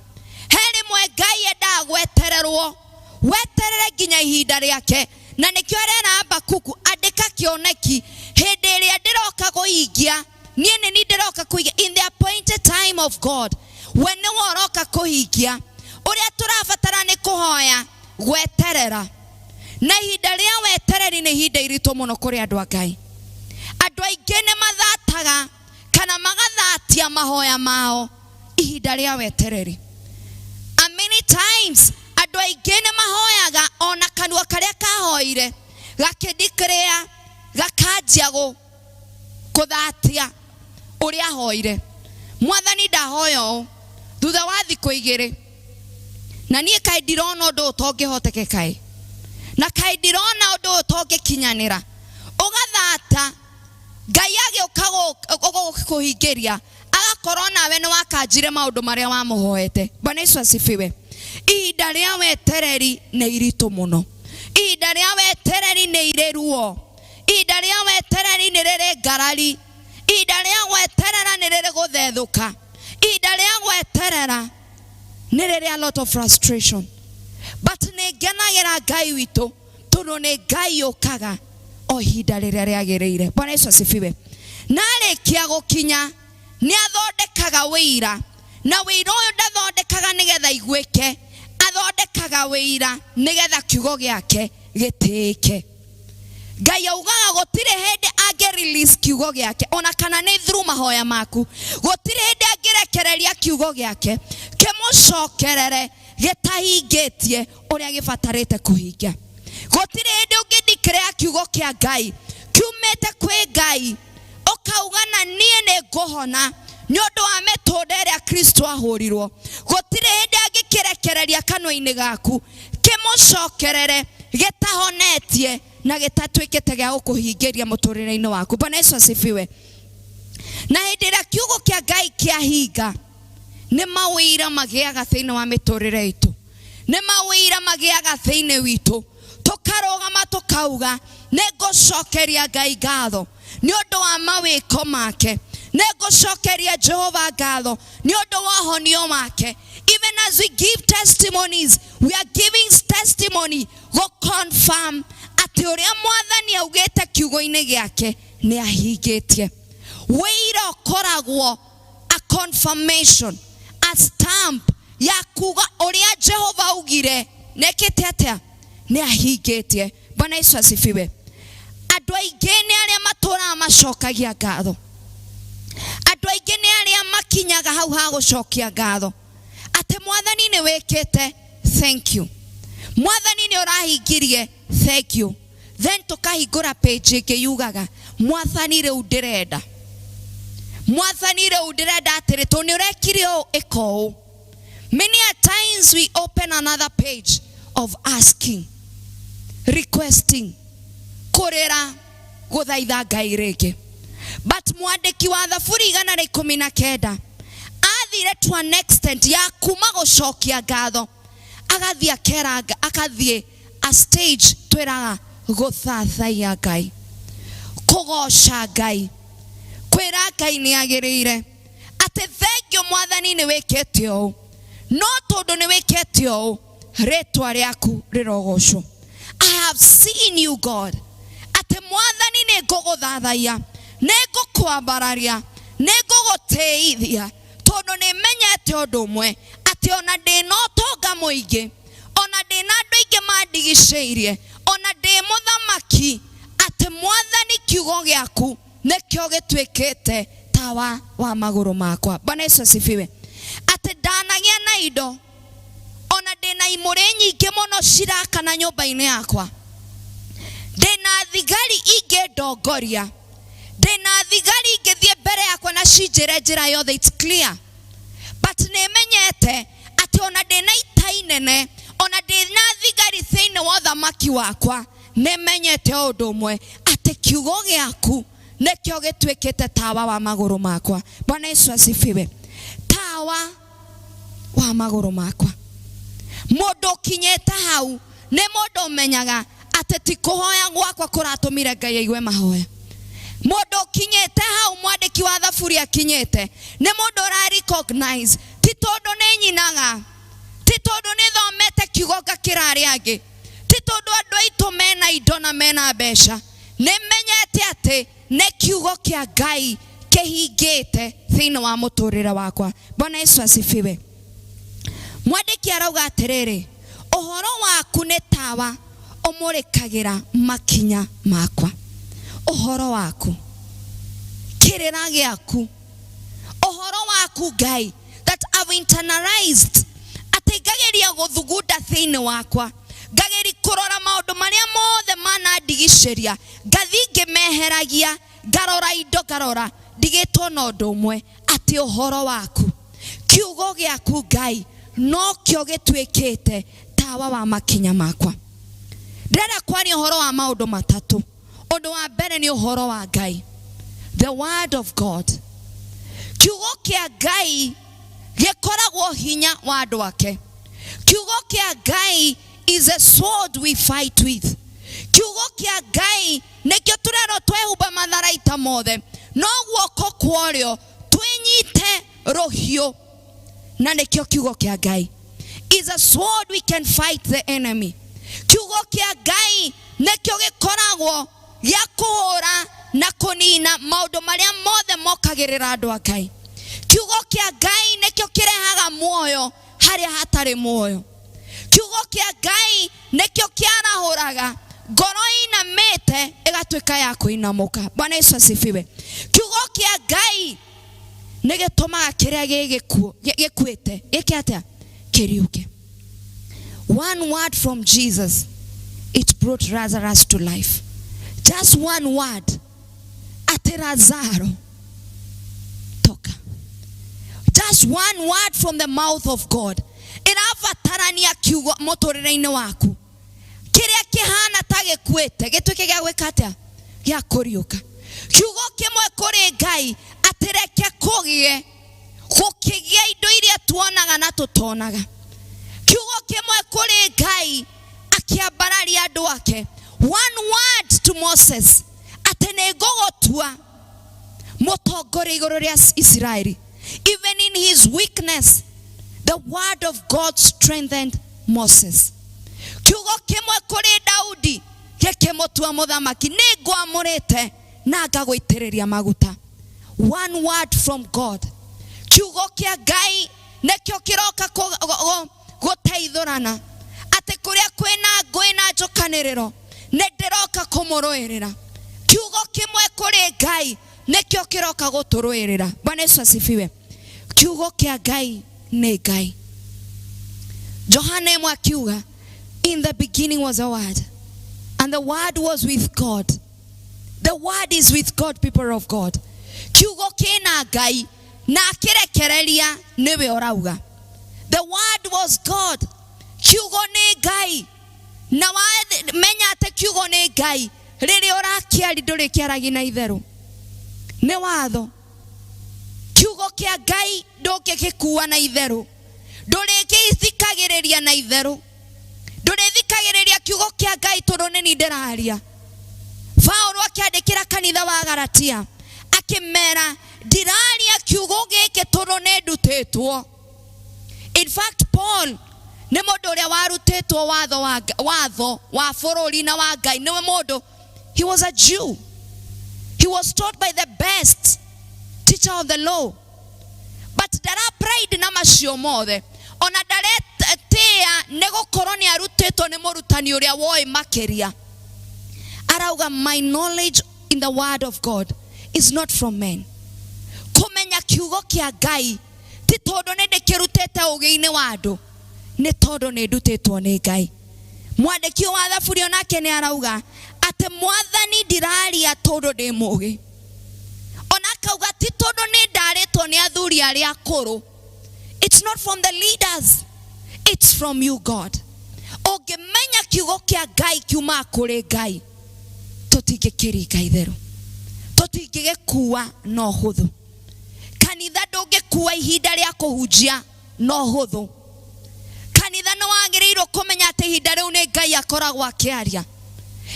He rĩmwe Ngai endaga gwetererwo, weterere nginya ihinda rĩake. Na nĩkĩo arera Habakuku, andĩka kĩoneki hĩndĩ ĩrĩa ndĩroka kũhingia. Niĩ nĩ niĩ ndĩroka kũhingia in the appointed time of God. We nĩwe ũroka kũhingia. Ũrĩa tũrabatara nĩ kũhoya gweterera, na ihinda rĩa wetereri nĩ ihinda iritũ mũno kũrĩ andũ a Ngai. Andũ aingĩ nĩ mathataga kana magathatia mahoya mao ihinda rĩa wetereri. And many times andũ aingĩ nĩ mahoyaga ona kanua karĩa kahoire gakĩdeclare gakanjia kũthatia ũrĩa ahoire. Mwathani ndahoya ũũ thutha wa thikũ igĩrĩ, na niĩ kaĩ ndirona ũndũ ũtongĩhotekeka, na kaĩ ndirona ũndũ ũtongĩkinyanĩra. Ũgathata Ngai agĩũka gũkũhingĩria agakorwo nawe nĩ wakanjire maũndũ marĩa wamũhoete. Bwana Yesu asifiwe. Ihinda rĩa wetereri nĩ iritũ mũno, ihinda rĩa wetereri nĩ irĩ ruo, ihinda rĩa wetereri nĩ rĩrĩ ngarari, ihinda rĩa gweterera nĩ rĩrĩ gũthethũka, ihinda rĩa gweterera nĩ rĩrĩ a lot of frustration. But nĩ ngenagĩra Ngai witũ, tondũ nĩ Ngai ũkaga o ihinda rĩrĩa rĩagĩrĩire. Bwana Yesu asifiwe. Na arĩkia gũkinya nĩ athondekaga wĩira, na wĩira ũyũ ndathondekaga nĩgetha iguĩke, athondekaga wĩira nĩgetha kiugo gĩake gĩtĩĩke. Ngai augaga gũtirĩ hĩndĩ angĩ release kiugo gĩake, ona kana nĩ through mahoya maku, gũtirĩ hĩndĩ angĩrekereria kiugo gĩake kĩmũcokerere gĩtahingĩtie ũrĩa gĩbatarĩte kũhingia. Gũtirĩ hĩndĩ ũngĩdeclare kiugo kĩa Ngai kiumĩte kwĩ Ngai ũkauga na niĩ nĩ ngũhona nĩ ũndũ wa mĩtũnda ĩrĩa Kristo ahũrirwo. Gũtirĩ hĩndĩ angĩkĩrekereria kanua-inĩ gaku kĩmũcokerere gĩtahonetie na gĩtatuĩkĩte gĩa gũkũhingĩria mũtũrĩre-inĩ waku. Bwana Yesu asifiwe. Na hĩndĩ ĩrĩa kiugo kĩa Ngai kĩahinga, nĩ mawĩira magĩaga thĩinĩ wa mĩtũrĩre itũ, nĩ mawĩira magĩaga thĩinĩ witũ, tũkarũgama tũkauga nĩ ngũcokeria Ngai ngatho nĩ ũndũ wa mawĩko make, nĩ ngũcokeria Jehova ngatho nĩ ũndũ wa ũhonio wake. Even as we give testimonies, we are giving testimony go confirm atĩ ũrĩa Mwathani augĩte kiugo-inĩ gĩake nĩ ahingĩtie. Wĩira ũkoragwo a confirmation, a stamp ya kuga ũrĩa Jehova augire nĩekĩte atĩa, nĩ ahingĩtie. Bwana Yesu asifiwe. Andũ aingĩ nĩ arĩa matũraga macokagia ngatho, andũ aingĩ nĩ arĩa makinyaga hau ha gũcokia ngatho atĩ Mwathani nĩ wĩkĩte, thank you, Mwathani nĩ ũrahingirie, thank you. Then tũkahingũra page ĩngĩ yugaga Mwathani rĩu ndĩrenda, Mwathani rĩu ndĩrenda atĩrĩ, tondũ nĩ ũrekire ũũ, ĩka ũũ. Many a times we open another page of asking, requesting, kũrĩra, gũthaitha Ngai rĩngĩ. But mwandĩki wa Thaburi 119 athire to an extent ya kuma gũcokia ngatho, agathiĩ akera, akathiĩ a stage twĩraga gũthathaiya Ngai, kũgoca Ngai, kwĩra Ngai nĩ agĩrĩire atĩ thengio Mwathani nĩ wĩkĩte ũũ, no tondũ nĩ wĩkĩte ũũ rĩtwa rĩaku rĩrogocwo. I have seen you God, atĩ Mwathani nĩ ngũgũthathaiya, nĩ ngũkwambararia, nĩ ngũgũtĩithia, tondũ nĩ menyete ũndũ ũmwe atĩ ona ndĩna ũtonga mũingĩ, ona ndĩna andũ aingĩ mandigicĩirie, ona ndĩ mũthamaki, atĩ Mwathani kiugo gĩaku nĩkĩo gĩtuĩkĩte tawa wa magũrũ makwa. Bwana Yesu asifiwe. Atĩ ndanagĩa na indo, ona ndĩna imũrĩ nyingĩ mũno cirakana nyũmba-inĩ yakwa, ndĩna thigari ingĩndongoria, ndĩna thigari ingĩthiĩ mbere yakwa na cinjĩre njĩra yothe, it's clear. But nĩ menyete atĩ ona ndĩna ita inene, ona ndĩna thigari thĩinĩ wa ũthamaki wakwa, nĩ menyete ũndũ ũmwe atĩ kiugo gĩaku nĩkĩo gĩtuĩkĩte tawa wa magũrũ makwa. Bwana Yesu asifiwe. Tawa wa magũrũ makwa. Mũndũ ũkinyĩte hau nĩ mũndũ ũmenyaga atĩ ti kũhoya gwakwa kũratũmire Ngai aigue mahoya. Mũndũ ũkinyĩte hau, mwandĩki wa thaburi akinyĩte, nĩ mũndũ ũra recognize ti tondũ nĩ nyinaga, ti tondũ nĩ thomete kiugo ngakĩra arĩa angĩ, ti tondũ andũ aitũ mena indo na mena mbeca, nĩ menyete atĩ nĩ kiugo kĩa Ngai kĩhingĩte thĩinĩ wa mũtũrĩre wakwa. Bwana Yesu asifiwe. Mwandĩki arauga atĩrĩrĩ, ũhoro waku nĩ tawa ũmũrĩkagĩra makinya makwa. Ũhoro waku, kĩrĩra gĩaku, ũhoro waku Ngai, that I've internalized, atĩ ngageria gũthugunda thĩinĩ wakwa, ngageria kũrora maũndũ marĩa mothe manandigicĩria, ngathiĩ ngĩmeheragia, ngarora indo, ngarora ndigĩtwo na ũndũ ũmwe, atĩ ũhoro waku, kiugo gĩaku Ngai nokĩo gĩtuĩkĩte tawa wa makinya makwa. Ndĩrenda kwaria ũhoro wa maũndũ matatũ. Ũndũ wa mbere nĩ ũhoro wa Ngai, the word of God. Kiugo kĩa Ngai gĩkoragwo hinya wa andũ ake. Kiugo kĩa Ngai is a sword we fight with. Kiugo kĩa Ngai nĩkĩo tũrerwo twehumba matharaita mothe, no guoko kwa ũrĩo twĩnyite rũhiũ, na nĩkĩo kiugo kĩa Ngai is a sword we can fight the enemy. Kiugo kĩa Ngai nĩkĩo gĩkoragwo gĩa kũhũra na kũnina maũndũ marĩa mothe mokagĩrĩra andũ a Ngai. Kiugo kĩa Ngai nĩkĩo kĩrehaga muoyo harĩa hatarĩ muoyo. Kiugo kĩa Ngai nĩkĩo kĩarahũraga ngoro inamĩte ĩgatuĩka ya kũinamũka. Bwana Yesu asifiwe. Kiugo kĩa Ngai nĩ gĩtũmaga kĩrĩa gĩkuĩte gĩke atĩa? Kĩriũke. One word from Jesus, it brought Lazarus to life. Just one word. Ate Lazaro, toka. Just one word from the mouth of God. Ĩrabatarania kiugo mũtũrĩre-inĩ waku. Kĩrĩa kĩhana ta gĩkuĩte gĩtuĩke gĩa gwĩka atĩa? Gĩa kũriũka. Kiugo kĩmwe kũrĩ Ngai, atĩ reke kũgĩe, gũkĩgĩa indo iria tuonaga na tũtonaga. Kiugo kĩmwe kũrĩ Ngai, akĩambararia andũ ake. One word to Moses, atĩ nĩ ngũgũtua mũtongoria igũrũ rĩa Isiraeli. Even in his weakness, the word of God strengthened Moses. Kiugo kĩmwe kũrĩ Daudi gĩkĩmũtua mũthamaki, nĩ ngwamũrĩte na ngagũitĩrĩria maguta. One word from God. Kiugo kĩa Ngai nĩkĩo kĩroka gũteithũrana, atĩ kũrĩa kwĩna ngũĩ na njũkanĩrĩro nĩ ndĩroka kũmũrũĩrĩra. Kiugo kĩmwe kũrĩ Ngai nĩkĩo kĩroka gũtũrũĩrĩra. Bwana Yesu asifiwe. Kiugo kĩa Ngai nĩ Ngai. Johana ĩmwe akiuga, in the beginning was a word, and the word was with God. The word is with God, people of God. Kiugo kĩna Ngai na akĩrekereria nĩwe ũrauga. The word was God. Kiugo nĩ Ngai. Na menya atĩ kiugo nĩ Ngai. Rĩrĩa ũrakĩaria ndũrĩkĩaragia na itherũ. Nĩ watho. Kiugo kĩa Ngai ndũngĩgĩkua na itherũ. Ndũrĩgĩthikagĩrĩria na itherũ. Ndũrĩthikagĩrĩria kiugo kĩa Ngai tondũ nĩ niĩ ndĩraria. Paũlũ akĩandĩkĩra kanitha wa Galatia akĩmera, ndiraria kiugo gĩkĩ tondũ nĩ ndutĩtwo. In fact, Paul nĩ mũndũ ũrĩa warutĩtwo watho wa bũrũri na wa Ngai. Nĩwe mũndũ, he was a Jew. He was taught by the best teacher of the law. But ndara pride na macio mothe. Ona ndaretĩa nĩ gũkorwo nĩ arutĩtwo nĩ mũrutani ũrĩa woĩ makĩria. Arauga, my knowledge in the word of God is not from men. Kũmenya kiugo kĩa Ngai ti tondũ nĩ ndĩkĩrutĩte ũgĩ-inĩ wa andũ, nĩ tondũ nĩ ndutĩtwo nĩ Ngai. Mwandĩki wa thaburi onake nĩ arauga atĩ mwathani ndiraria tondũ ndĩ mũgĩ. Ona akauga ti tondũ nĩ ndarĩtwo nĩ athuri arĩa akũrũ. It's not from the leaders, it's from you, God. Ũngĩmenya kiugo kĩa Ngai kiumaga kũrĩ Ngai, tũtingĩkĩringa itherũ. Tũtingĩgĩkua na ũhũthũ. Kanitha ndũngĩkua ihinda rĩa kũhunjia na ũhũthũ. Kanitha nĩ wagĩrĩirwo kũmenya atĩ ihinda rĩu nĩ Ngai akoragwo akĩaria.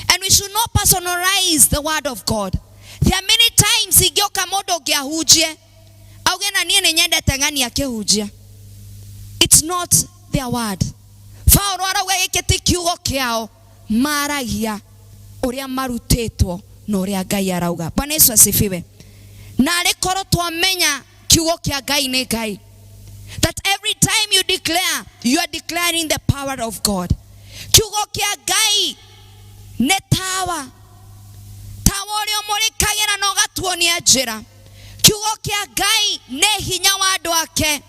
And we should not personalize the word of God. There are many times ingĩũka mũndũ ũngĩ ahunjie auge na niĩ nĩ nyendete ng'ani akĩhunjia. It's not their word. Paulo arauga gĩkĩ ti kiugo kĩao, maragia ũrĩa marutĩtwo na ũrĩa Ngai arauga. Bwana Yesu asifiwe. Na arĩ korwo twamenya kiugo kĩa Ngai nĩ Ngai, that every time you declare, you are declaring the power of God. Kiugo kĩa Ngai nĩ tawa, tawa ũrĩa ũmũrĩkagĩra na ũgatuonia njĩra. Kiugo kĩa Ngai nĩ hinya wa andũ ake,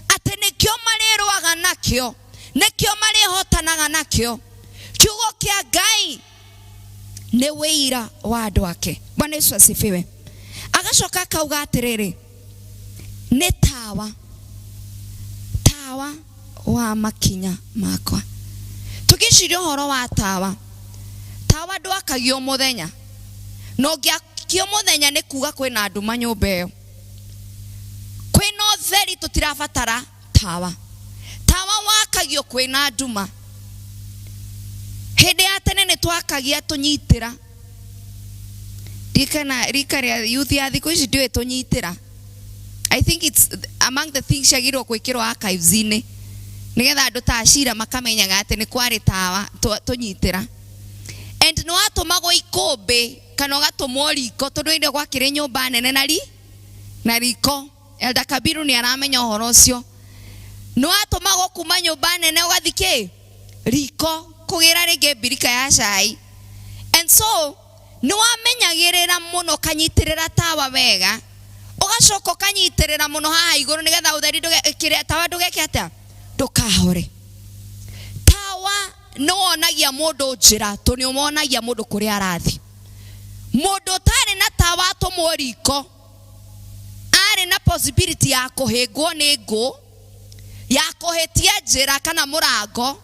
atĩ nĩkĩo marĩrũaga nakĩo, nĩkĩo marĩhotanaga nakĩo. Kiugo kĩa Ngai nĩ wĩira wa andũ ake. Bwana Yesu asifiwe. Agacoka akauga atĩrĩrĩ, nĩ tawa, tawa wa makinya makwa. Tũgĩciria ũhoro wa tawa, tawa ndwakagio mũthenya, na ũngĩakio mũthenya nĩ kuga kwĩna nduma nyũmba ĩyo. Kwĩna ũtheri tũtirabatara tawa. Tawa wakagio kwĩna nduma. Hĩndĩ ya tene nĩ twakagia tũnyitĩra. Rika rika rĩa youth ya thikũ ici ndiũĩ tũnyitĩra. I think it's among the things ciagĩrĩirwo gwĩkĩrwo archives-inĩ nĩgetha andũ ta Ashira makamenyaga atĩ nĩ kwarĩ tawa tũnyitĩra. And nĩ watũmagwo ikũmbĩ kana ũgatũmwo riko tondũ hĩndĩ ĩyo gwakĩrĩ nyũmba nene na ri na riko. Elder Kabiru nĩ aramenya ũhoro ũcio. Nĩ watũmagwo kuma nyũmba nene ũgathiĩ kĩ riko kũgĩra rĩngĩ mbirika ya cai. And so nĩ wamenyagĩrĩra mũno ũkanyitĩrĩra tawa wega, ũgacoka ũkanyitĩrĩra mũno haha igũrũ nĩgetha ũtheri kĩrĩa tawa ndũgeke atĩa, ndũkahore. Tawa nĩ wonagia mũndũ njĩra, tondũ nĩ wonagia mũndũ kũrĩa arathiĩ. Mũndũ ũtarĩ na tawa atũmwo riko arĩ na possibility ya kũhĩngwo nĩ ngũ, ya kũhĩtia njĩra kana mũrango,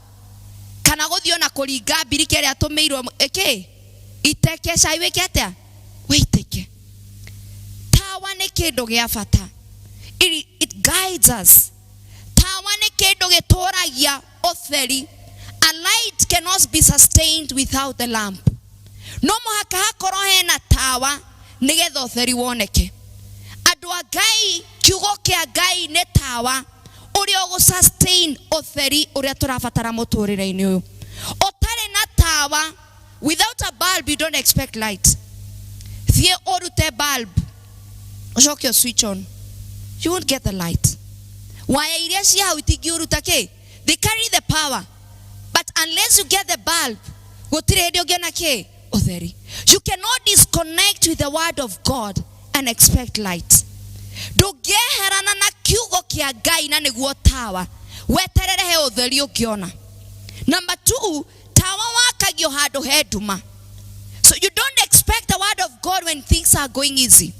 kana gũthiĩ ona kũringa mbirika ĩrĩa atũmĩirwo ĩkĩ iteke cai wĩke atĩa, wĩitĩke. Tawa nĩ kĩndũ gĩa bata. It guides us. Tawa nĩ kĩndũ gĩtũragia ũtheri. A light cannot be sustained without the lamp. No mũhaka hakorwo hena tawa nĩgetha ũtheri woneke. Andũ a Ngai, kiugo kĩa Ngai nĩ tawa ũrĩa ũgũ sustain ũtheri ũrĩa tũrabatara mũtũrĩre-inĩ ũyũ. Ũtarĩ na tawa, without a bulb you don't expect light. Thiĩ ũrute bulb, ũcoke ũ switch on, you won't get the light. Waya iria ciĩ hau itingĩũruta kĩ? They carry the power, but unless you get the bulb, gũtirĩ hĩndĩ ũngĩona kĩ? Ũtheri. You cannot disconnect with the word of God and expect light. Ndũngĩeherana na kiugo kĩa Ngai na nĩguo tawa, weterere he ũtheri ũngĩona. Number 2, tawa wakagio handũ he nduma. So you don't expect the word of God when things are going easy.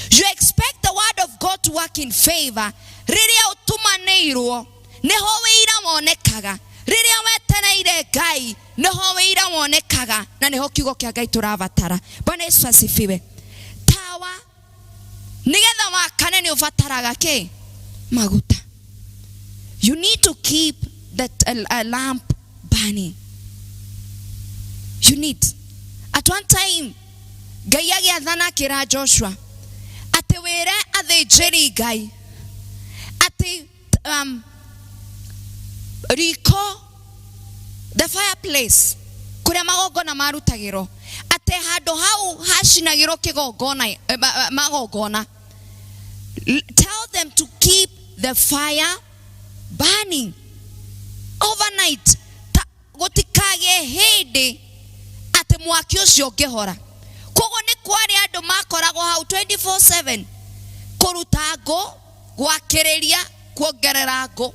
You expect the word of God to work in favor. Rĩrĩa ũtumanĩirwo, nĩho wĩira wonekaga. Rĩrĩa wetereire Ngai, nĩho wĩira wonekaga, na nĩho kiugo kĩa Ngai tũrabatara. Bwana Yesu asifiwe. Tawa nĩgetha wakane nĩ ũbataraga kĩ? Maguta. You need to keep that a lamp burning. You need. At one time, Ngai agĩathana akĩra Joshua atĩ wĩre athĩnjĩri Ngai atĩ riko, the fireplace, kũrĩa magongona marutagĩrwo, atĩ handũ hau hacinagĩrwo kĩgongona, magongona. Tell them to keep the fire burning overnight. Gũtikagĩe hĩndĩ atĩ mwaki ũcio ũngĩhora. Koguo nĩ kwarĩ andũ makoragwo hau 24/7 kũruta ngũ, gwakĩrĩria, kuongerera ngũ.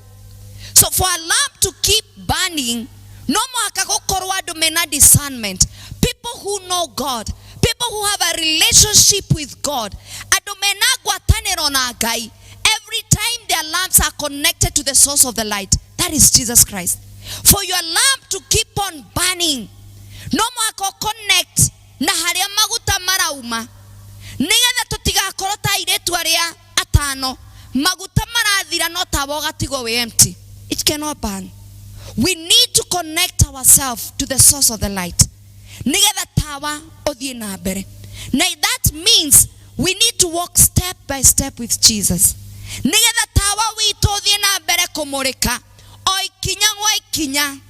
So for a lamp to keep burning, no mũhaka gũkorwo andũ mena discernment. People who know God, people who have a relationship with God, andũ mena ngwatanĩro na Ngai. Every time their lamps are connected to the source of the light, that is Jesus Christ. For your lamp to keep on burning, no mũhaka connect na harĩa maguta marauma. Nĩgetha tũtigakorwo ta airĩtu arĩa atano maguta marathira no tawa ũgatigwo wĩ empty. It cannot burn. We need to connect ourselves to the source of the light. Nĩgetha tawa ũthiĩ na mbere. Na that means we need to walk step by step with Jesus. Nĩgetha tawa witũ ũthiĩ na mbere kũmũrĩka o ikinya gwa ikinya.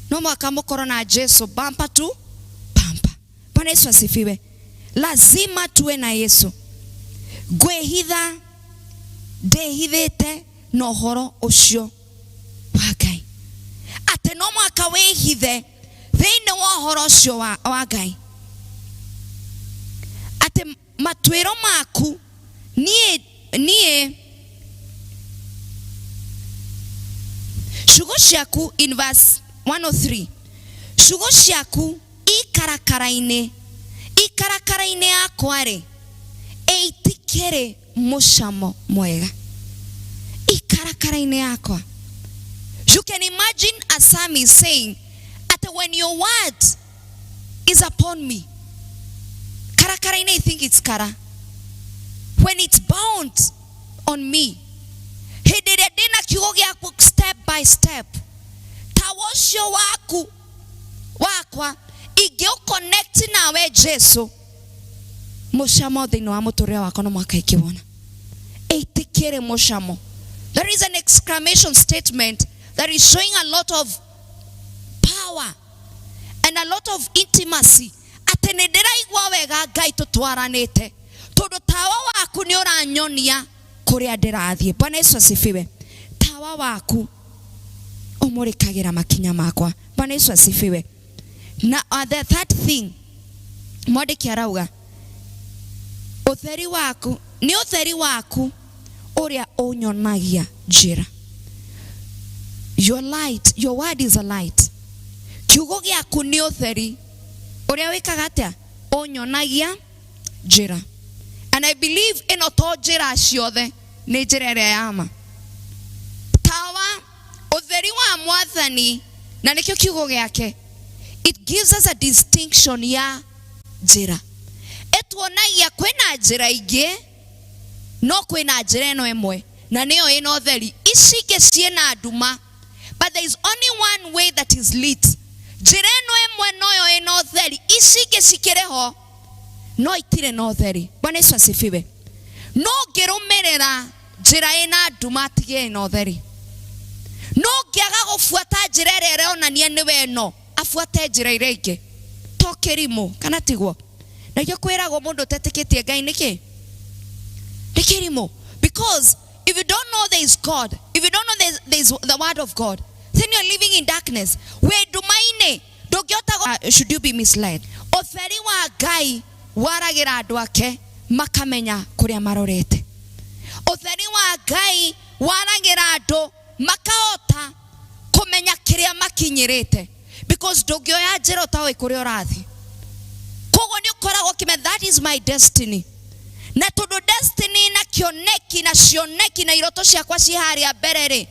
No mwaka mũkorwo na Jesu bumper to bumper. Bwana Yesu asifiwe. Lazima tuwe na Yesu. Ngwĩhitha ndĩhithĩte na ũhoro ũcio wa Ngai. Atĩ no mwaka wĩhithe thĩinĩ wa ũhoro ũcio wa Ngai. Atĩ matuĩro maku niĩ ciugo ciaku in verse 103 ciugo ciaku ikarakara-inĩ ikarakara-inĩ yakwa rĩ ĩitikĩrĩ mũcamo mwega ikarakara-inĩ yakwa. You can imagine a psalmist saying that when your word is upon me, karakara-inĩ, I think it's kara, when it's bound on me, hĩndĩ ĩrĩa ndĩna kiugo gĩaku step by step, tawa ũcio waku wakwa ingĩũconnect nawe Jesu, mũcamo thĩinĩ wa mũtũrĩre wakwa no mwaka ingĩwona. Ĩtĩkĩre mũcamo. There is an exclamation statement that is showing a lot of power and a lot of intimacy. Atĩ nĩ ndĩraigua wega Ngai tũtwaranĩte, tondũ tawa waku nĩ ũranyonia kũrĩa ndĩrathiĩ. Bwana Yesu asifiwe. Tawa waku ũmũrĩkagĩra makinya makwa. Bwana Yesu asifiwe. Na the third thing mwandĩki arauga, ũtheri waku nĩ ũtheri waku ũrĩa ũnyonagia njĩra. Your light, your word is a light. Kiugo gĩaku nĩ ũtheri ũrĩa wĩkaga atĩa? Ũnyonagia njĩra. And I believe ĩno to njĩra ciothe nĩ njĩra ĩrĩa ya ma. Tawa, ũtheri wa mwathani, na nĩkĩo kiugo gĩake, it gives us a distinction ya njĩra. Ĩtuonagia kwĩna njĩra ingĩ, no kwĩna njĩra ĩno ĩmwe, na nĩyo ĩna ũtheri. Ici ingĩ ciĩna nduma, but there is only one way that is lit. Njĩra ĩno ĩmwe noyo ĩna ũtheri, ici ingĩ cikĩrĩ ho no itirĩ na ũtheri. Bwana Yesu asifiwe. No ngĩrũmĩrĩra njĩra ĩna nduma tige ĩna ũtheri. No ngĩaga gũbuata njĩra ĩrĩa ĩronania nĩwe ĩno, abuate njĩra ĩrĩa ĩngĩ. To kĩrimũ kana tiguo? Na ikĩo kwĩragwo mũndũ ũtetĩkĩtie Ngai nĩkĩ? Nĩ kĩrimũ. Because if you don't know there is God, if you don't know there is the word of God, then you're living in darkness. Wĩ nduma-inĩ, ndũngĩhota should you be misled. Ũtheri wa Ngai waragĩra andũ ake makamenya kũrĩa marorete. Ũtheri wa Ngai waragĩra andũ makahota kũmenya kĩrĩa makinyĩrĩte. Because ndũngĩoya njĩra ũtoĩ kũrĩa ũrathiĩ. Koguo nĩ ũkoragwo ũkĩmenya that is my destiny. Na tondũ destiny na kĩoneki na cioneki na iroto ciakwa ci harĩa mbere rĩ,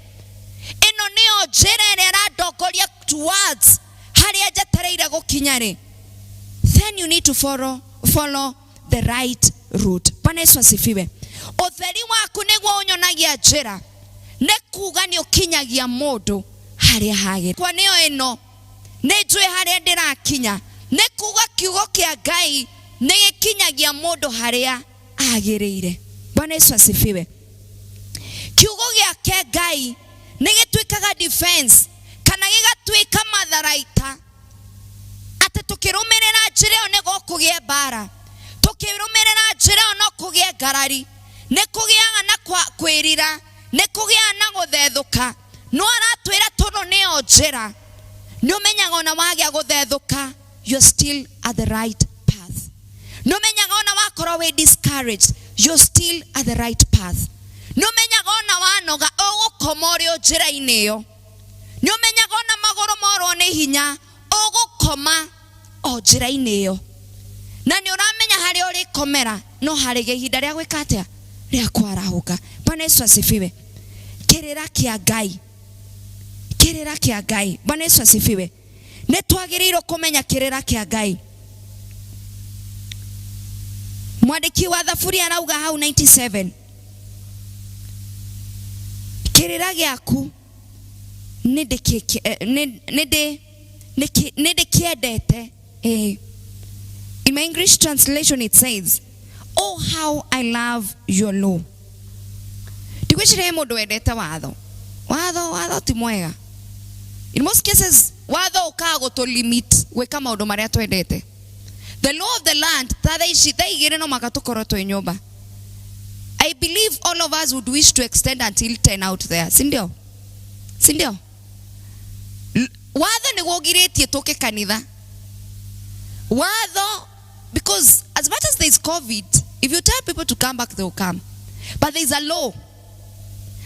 ĩno nĩyo njĩra ĩrĩa ĩrandongoria towards harĩa njetereire gũkinya rĩ, then you need to follow the right route. Bwana Yesu asifiwe. Ũtheri waku nĩguo ũnyonagia njĩra, nĩ kuga nĩ ũkinyagia mũndũ harĩa hagĩrĩire. Kwa nĩyo ĩno nĩ njũĩ harĩa ndĩrakinya, nĩ kuga kiugo kĩa Ngai nĩ gĩkinyagia mũndũ harĩa agĩrĩire. Bwana Yesu asifiwe. Kiugo gĩake Ngai nĩ gĩtuĩkaga defense kana gĩgatuĩka matharaita, atĩ tũkĩrũmĩrĩra njĩra ĩyo nĩguo kũgĩe mbara, tũkĩrũmĩrĩra njĩra ĩyo no kũgĩe ngarari, nĩ kũgĩaga na kwĩrira, nĩ kũgĩaga na gũthethũka. No aratwĩra tondũ nĩyo njĩra, nĩ ũmenyaga ona wagĩa gũthethũka, you're still at the right path. Nĩ ũmenyaga ona wakorwo wĩ discouraged, you're still at the right path. Nĩ ũmenyaga ona wanoga, ũgũkoma ũrĩ o njĩra-inĩ ĩyo. Nĩ ũmenyaga ona magũrũ morwo nĩ hinya, ũgũkoma o njĩra-inĩ ĩyo. Na nĩ ũramenya harĩa ũrĩkomera, no harĩ ihinda rĩa gwĩka atĩa? Rĩa kwarahũka. Bwana Yesu asifiwe. Kĩrĩra kĩa Ngai, kĩrĩra kĩa Ngai. Bwana Yesu asifiwe. Nĩ twagĩrĩirwo kũmenya kĩrĩra kĩa Ngai. Mwandĩki wa Thaburi arauga hau 97, kĩrĩra gĩaku nĩ ndĩkĩendete. In my English translation it says, "Oh, how I love your law." Ndigwĩciria he mũndũ wendete watho. Watho ti mwega. In most cases watho ũkaga gũtũ limit gwĩka maũndũ marĩa twendete. The law of the land, ta thaa ici, thaa igĩrĩ no mũhaka tũkorwo twĩ nyũmba. I believe all of us would wish to extend until 10 out there, si ndio? Si ndio? Watho nĩguo ũgirĩtie tũke kanitha. Watho, because as much as there is COVID, if you tell people to come back, they will come. But there is a law.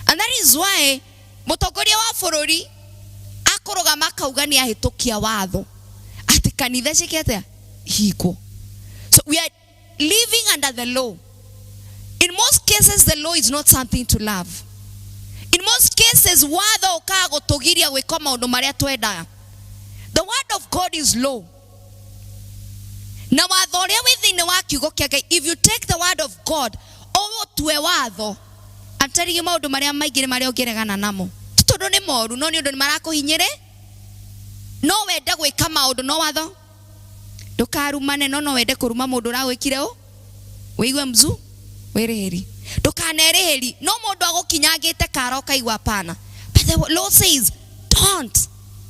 And that is why mũtongoria wa bũrũri akũrũgama akauga nĩ ahĩtũkia watho atĩ kanitha ciĩke atĩa? Hingwo. So we are living under the law. In most cases, the law is not something to love. In most cases, watho ũkaga gũtũgiria gwĩka maũndũ marĩa twendaga. The word of God is law. Na watho ũrĩa wĩ thĩinĩ wa kiugo kĩa Ngai, if you take the word of God, ũũtue watho, I'm telling you, maũndũ marĩa maingĩ nĩ marĩa ũngĩregana namo. Ti tondũ nĩ moru, no nĩ ũndũ nĩ marakũhinyĩrĩ. No wende gwĩka maũndũ, no watho ndũkarumane, no wende kũruma mũndũ ũragwĩkire ũ, wĩigue mzu wĩrĩhĩri. Ndũkanerĩhĩri, no mũndũ agũkinyangĩte kara ũkaigua hapana. But the law says don't.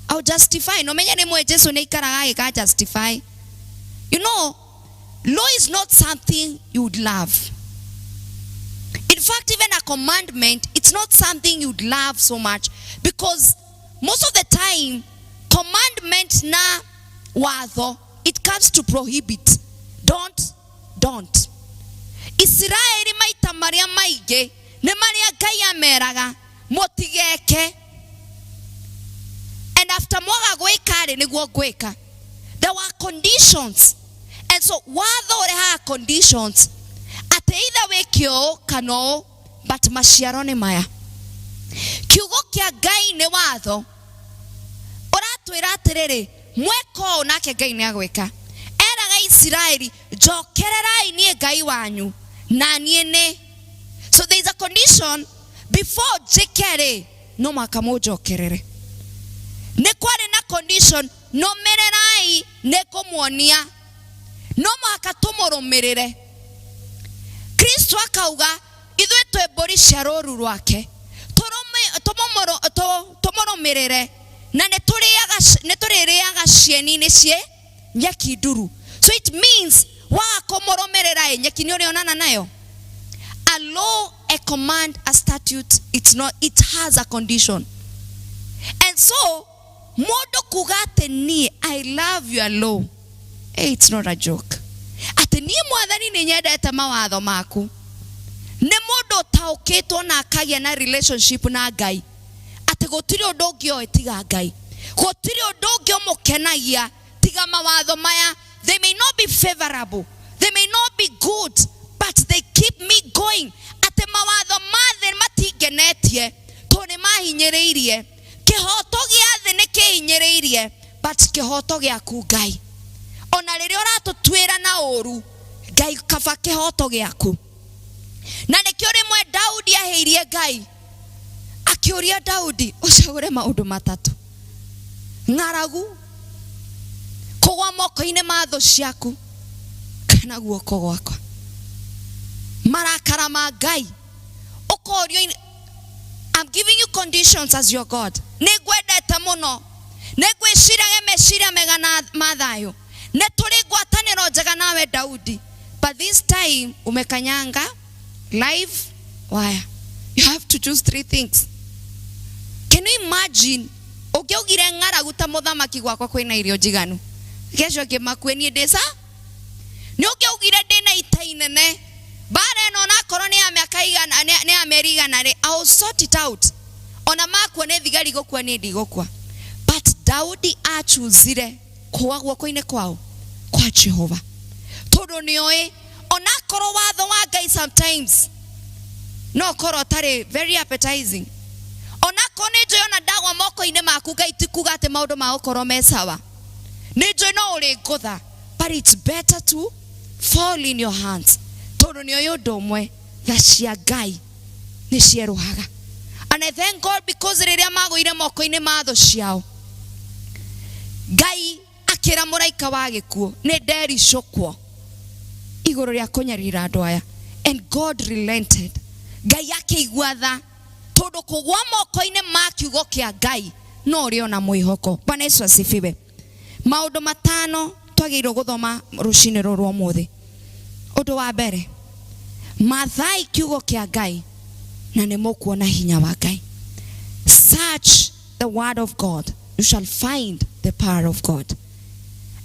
I'll justify. No menye rĩmwe Jesu nĩ aikaraga agĩka justify. You know, law is not something you would love. In fact, even a commandment, it's not something you'd love so much, because most of the time, commandment na watho, it comes to prohibit. Don't, don't. Isiraeli maita marĩa maingĩ nĩ marĩa Ngai ameraga mũtigeke, and after mwaga gwĩka rĩ, nĩguo ngwĩka. There were conditions, and so watho ũrehaga conditions atĩ either wĩke ũũ kana ũũ, but maciaro nĩ maya. Kiugo kĩa Ngai nĩ watho ũratwĩra atĩrĩrĩ, mweka ũũ nake Ngai nĩ agwĩka. Eraga Isiraeli, njokererai niĩ Ngai wanyu na niĩ nĩ. So there is a condition before njĩke rĩ, no mũhaka mũnjokerere. Nĩ kwarĩ na condition, nũmĩrĩrai nĩ ngũmuonia, no mũhaka tũmũrũmĩrĩre. Kristo akauga ithuĩ twĩ mbũri cia rũru rwake, tũmũrũmĩrĩre, na nĩ tũrĩrĩaga cieni-inĩ cie nyeki nduru. So it means waga kũmũrũmĩrĩra ĩ, nyeki nĩ ũrĩonana nayo. A law, a command, a statute, it's not, it has a condition. And so mũndũ kuga atĩ niĩ I love your law, hey, it's not a joke. Atĩ niĩ Mwathani nĩ nyendete mawatho maku, nĩ mũndũ ũtaũkĩtwo na akagĩa na relationship na Ngai, atĩ gũtirĩ ũndũ ũngĩ oĩ tiga Ngai, gũtirĩ ũndũ ũngĩ ũmũkenagia tiga mawatho maya. They may not be favorable, they may not be good, but they keep me going. Atĩ mawatho ma thĩ matingenetie tondũ nĩ mahinyĩrĩirie. Kĩhoto gĩa thĩ nĩ kĩhinyĩrĩirie, but kĩhoto gĩaku Ngai, ona rĩrĩa ũratũtuĩra na ũru, Ngai kaba kĩhoto gĩaku. Na nĩkĩo rĩmwe Daudi aheirie Ngai, akĩũria Daudi, ũcagũre maũndũ matatũ: ng'aragu, kũgwa moko-inĩ ma thũ ciaku, kana guoko gwakwa. Marakara ma Ngai ũkorio, I'm giving you conditions as your God. Nĩ ngwendete mũno, nĩ ngwĩciragia meciria mega na ma thayũ, nĩ tũrĩ ngwatanĩro njega nawe Daudi, but this time umekanyanga live wire. You have to choose three things. Can you imagine ũngĩaugire ng'aragu ta mũthamaki, gwakwa kwĩna irio njiganu, kesho ngĩmakue niĩ ndĩ sa? Nĩ ũngĩaugire ndĩna ita inene, mbara ĩno onakorwo nĩ ya mĩaka igana, nĩ ya mĩeri igana rĩ, I will sort it out, ona makua nĩ thigari gũkua, niĩ ndigũkua. But Daudi achuzire kũgwa guoko-inĩ kwao kwa Jehova, tondũ nĩ oĩ onakorwo watho wa Ngai sometimes no ũkorwo ũtarĩ very appetizing, onakorwo nĩ njũĩ ona ndagwa moko-inĩ maku Ngai ti kuga atĩ maũndũ magũkorwo me sawa, nĩ njũĩ no ũrĩ ngũtha, but it's better to fall in your hands. Tondũ nĩ ũyũ ũndũ ũmwe, tha cia Ngai nĩ cierũhaga. And I thank God because rĩrĩa magũire moko-inĩ ma thũ ciao, Ngai akĩra mũraika wa gĩkuũ, nĩ ndericũkwo igũrũ rĩa kũnyarira andũ aya. And God relented. Ngai akĩigua tha, tondũ kũgwa moko-inĩ ma kiugo kĩa Ngai no ũrĩ ona mwĩhoko. Bwana Yesu asifiwe. Maũndũ matano twagĩrĩirwo gũthoma rũcinĩ rũrũ rwa ũmũthĩ. Ũndũ wa mbere, mathai kiugo kĩa Ngai na nĩ mũkuona hinya wa Ngai. Search the word of God, you shall find the power of God.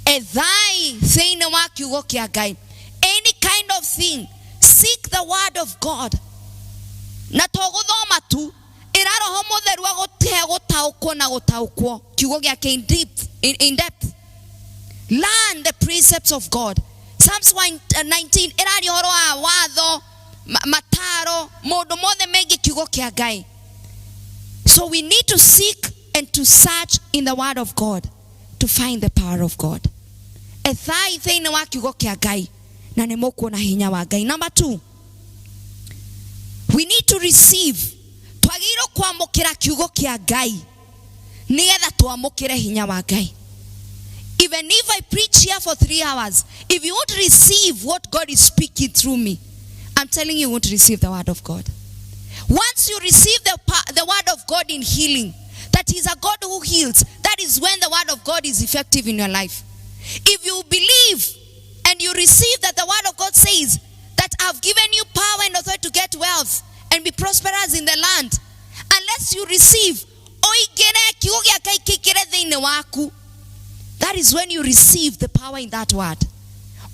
Ethai thĩinĩ wa kiugo kĩa Ngai. Any kind of thing, seek the word of God. Na to gũthoma tu, ĩra Roho Mũtheru agũtehe gũtaũkwo na gũtaũkwo kiugo gĩake in deep, in depth. Learn the precepts of God. Psalms 119 ĩraria ũhoro wa watho, mataro, maũndũ mothe megiĩ kiugo kĩa Ngai. So we need to seek and to search in the word of God to find the power of God. Ethai thĩinĩ wa kiugo kĩa Ngai na nĩ mũkuona hinya wa Ngai. Number 2, we need to receive. Twagĩrĩirwo kwamũkĩra kiugo kĩa Ngai nĩgetha twamũkĩre hinya wa Ngai. Even if I preach here for 3 hours, if you won't receive what God is speaking through me, I'm telling you, you won't receive the word of God. Once you receive the word of God in healing, that he's a God who heals, that is when the word of God is effective in your life. If you believe and you receive that the word of God says that I've given you power and authority to get wealth and be prosperous in the land, unless you receive, oigere kiugo gĩa Ngai kĩingĩre thĩinĩ waku, that is when you receive the power in that word.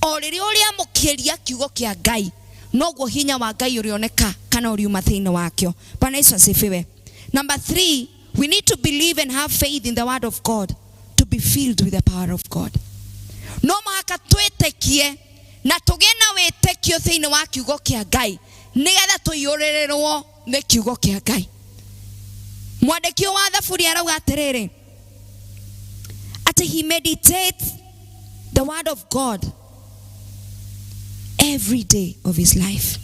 O rĩrĩa ũrĩamũkĩria kiugo kĩa Ngai, noguo hinya wa Ngai ũrĩoneka kana ũriuma thĩinĩ wakĩo. Bwana Yesu asifiwe. Number 3, we need to believe and have faith in the word of God to be filled with the power of God. No mũhaka twĩtĩkie na tũgĩe na wĩtĩkio thĩinĩ wa kiugo kĩa Ngai nĩgetha tũiyũrĩrĩrwo nĩ kiugo kĩa Ngai. Mwandĩki wa Thaburi arauga atĩrĩrĩ, atĩ he meditates the word of God every day of his life.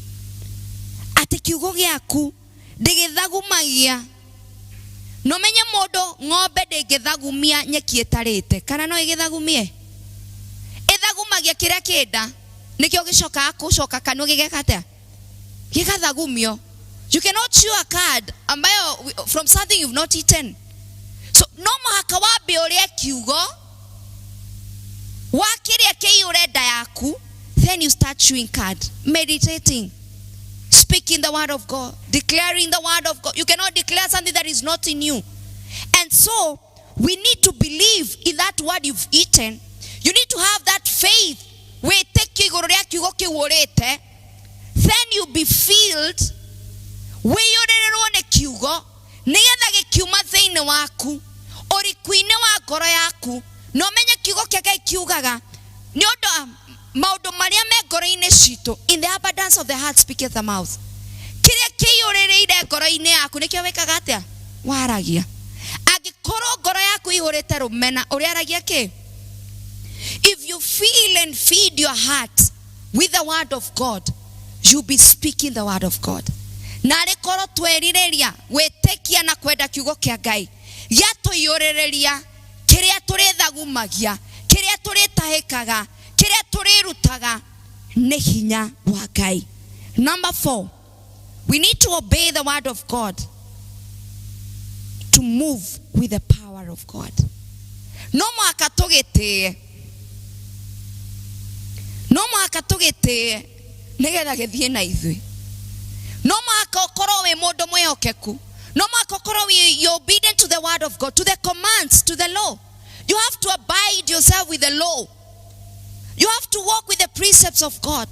Atĩ kiugo gĩaku ndĩgĩthagumagia. No menye mũndũ ng'ombe ndĩngĩthagumia nyeki ĩtarĩte, kana no ĩgĩthagumie? Ĩthagumagia kĩrĩa kĩnda, nĩkĩo gĩcokaga gũcoka kanua gĩgeka atĩa? Gĩgathagumio. You cannot chew a card ambayo from something you've not eaten. So no mũhaka wambe ũrĩe kiugo, wakĩrĩa kĩiyũre nda yaku, then you start chewing card, meditating, speaking the word of God, declaring the word of God. You cannot declare something that is not in you. And so we need to believe in that word you've eaten. You need to have that faith. Wĩtĩkie igũrũ rĩa kiugo kĩu ũrĩte, then you be filled, wĩiyũrĩrĩrwo nĩ kiugo, nĩgetha gĩkiuma thĩinĩ waku, ũriku-inĩ wa ngoro yaku, na ũmenye kiugo kĩa Ngai kiugaga, nĩ ũndũ maũndũ marĩa me ngoro-inĩ citũ, in the abundance of the heart speaketh the mouth. Kĩrĩa kĩiyũrĩrĩire ngoro-inĩ yaku nĩkĩo wĩkaga atĩa? Waragia. Angĩkorwo ngoro yaku ĩihũrĩte rũmena, ũrĩaragia kĩ? If you feel and feed your heart with the word of God, you'll be speaking the word of God. Na rĩkorwo twerirĩria gwĩtĩkia na kwenda kiugo kĩa Ngai, gĩatũiyũrĩrĩria kĩrĩa tũrĩthagumagia, kĩrĩa tũrĩtahĩkaga, kĩrĩa tũrĩrutaga nĩ hinya wa Ngai. Number 4, we need to obey the word of God to move with the power of God. No mũhaka tũgĩtĩe, no mũhaka tũgĩtĩe nĩgetha gĩthiĩ na ithuĩ. No mũhaka ũkorwo wĩ mũndũ mwĩhokeku. No mũhaka ũkorwo wĩ, you're obedient to the word of God, to the commands, to the law. You have to abide yourself with the law. You have to walk with the precepts of God.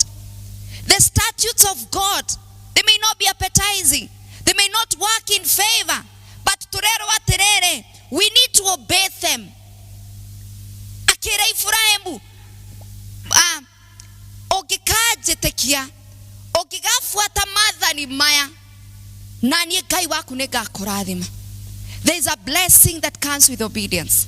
The statutes of God, they may not be appetizing. They may not work in favor. But turerwo atĩrĩrĩ, we need to obey them. Akĩra Ibrahimu, ũngĩkanjĩtĩkia, ũngĩgabuata maathani maya, na niĩ Ngai waku nĩngakũrathima. There is a blessing that comes with obedience.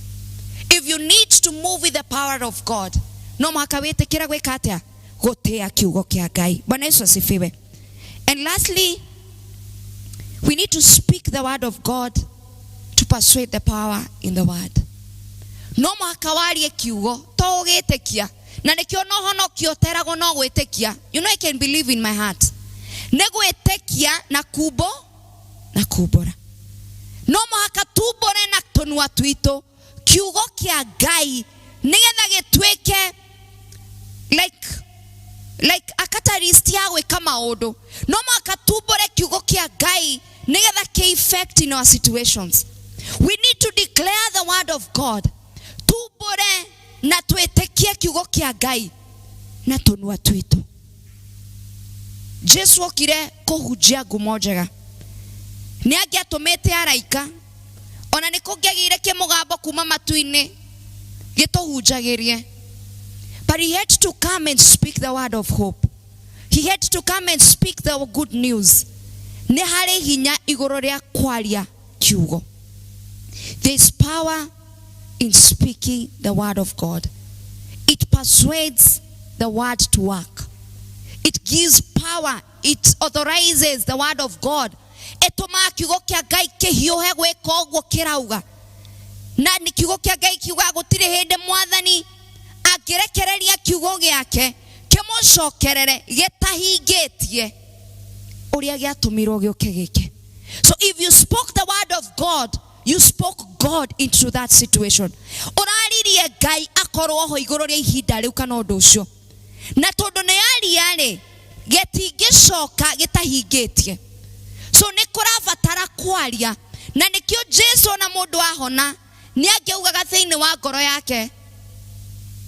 If you need to move with the power of God, no mũhaka wĩtĩkĩre gwĩka atĩa? Gũtĩa kiugo kĩa Ngai. Bwana Yesu asifiwe. And lastly, we need to speak the word of God to persuade the power in the word. No mũhaka warie kiugo to ũgĩtĩkia, na nĩkĩo no honokio teragwo no gwĩtĩkia. You know I can believe in my heart. Nĩ gwĩtĩkia na kumbo na kumbũra. No mũhaka tumbũre na tũnua twitũ kiugo kĩa Ngai nĩgetha gĩtuĩke like a catalyst ya gwĩka maũndũ. No mũhaka tumbũre kiugo kĩa Ngai nĩgetha kĩ effect in our situations. We need to declare the word of God. Tumbũre na twĩtĩkie kiugo kĩa Ngai na tũnua twitũ. Jesu okire kũhunjia ngumo njega. Nĩ angĩatũmĩte araika, ona nĩ kũngĩagĩire kĩmũgambo kuma matu-inĩ gĩtũhunjagĩrie. But he had to come and speak the word of hope. He had to come and speak the good news. Nĩ harĩ hinya igũrũ rĩa kwaria kiugo. There is power in speaking the word of God. It persuades the word to work. It gives power. It authorizes the word of God. Ĩtũmaga kiugo kĩa Ngai kĩhiũhe gwĩka ũguo kĩrauga. Na nĩ kiugo kĩa Ngai kiugaga gũtirĩ hĩndĩ mwathani angĩrekereria kiugo gĩake kĩmũcokerere gĩtahingĩtie ũrĩa gĩatũmirwo gĩũke gĩke. So if you spoke the word of God, you spoke God into that situation. Ũraririe Ngai akorwo ho igũrũ rĩa ihinda rĩu kana ũndũ ũcio. Na tondũ nĩ aria rĩ, gĩtingĩcoka gĩtahingĩtie. So nĩ kũrabatara kwaria, na nĩkĩo Jesu ona mũndũ ahona nĩ angĩaugaga thĩinĩ wa ngoro yake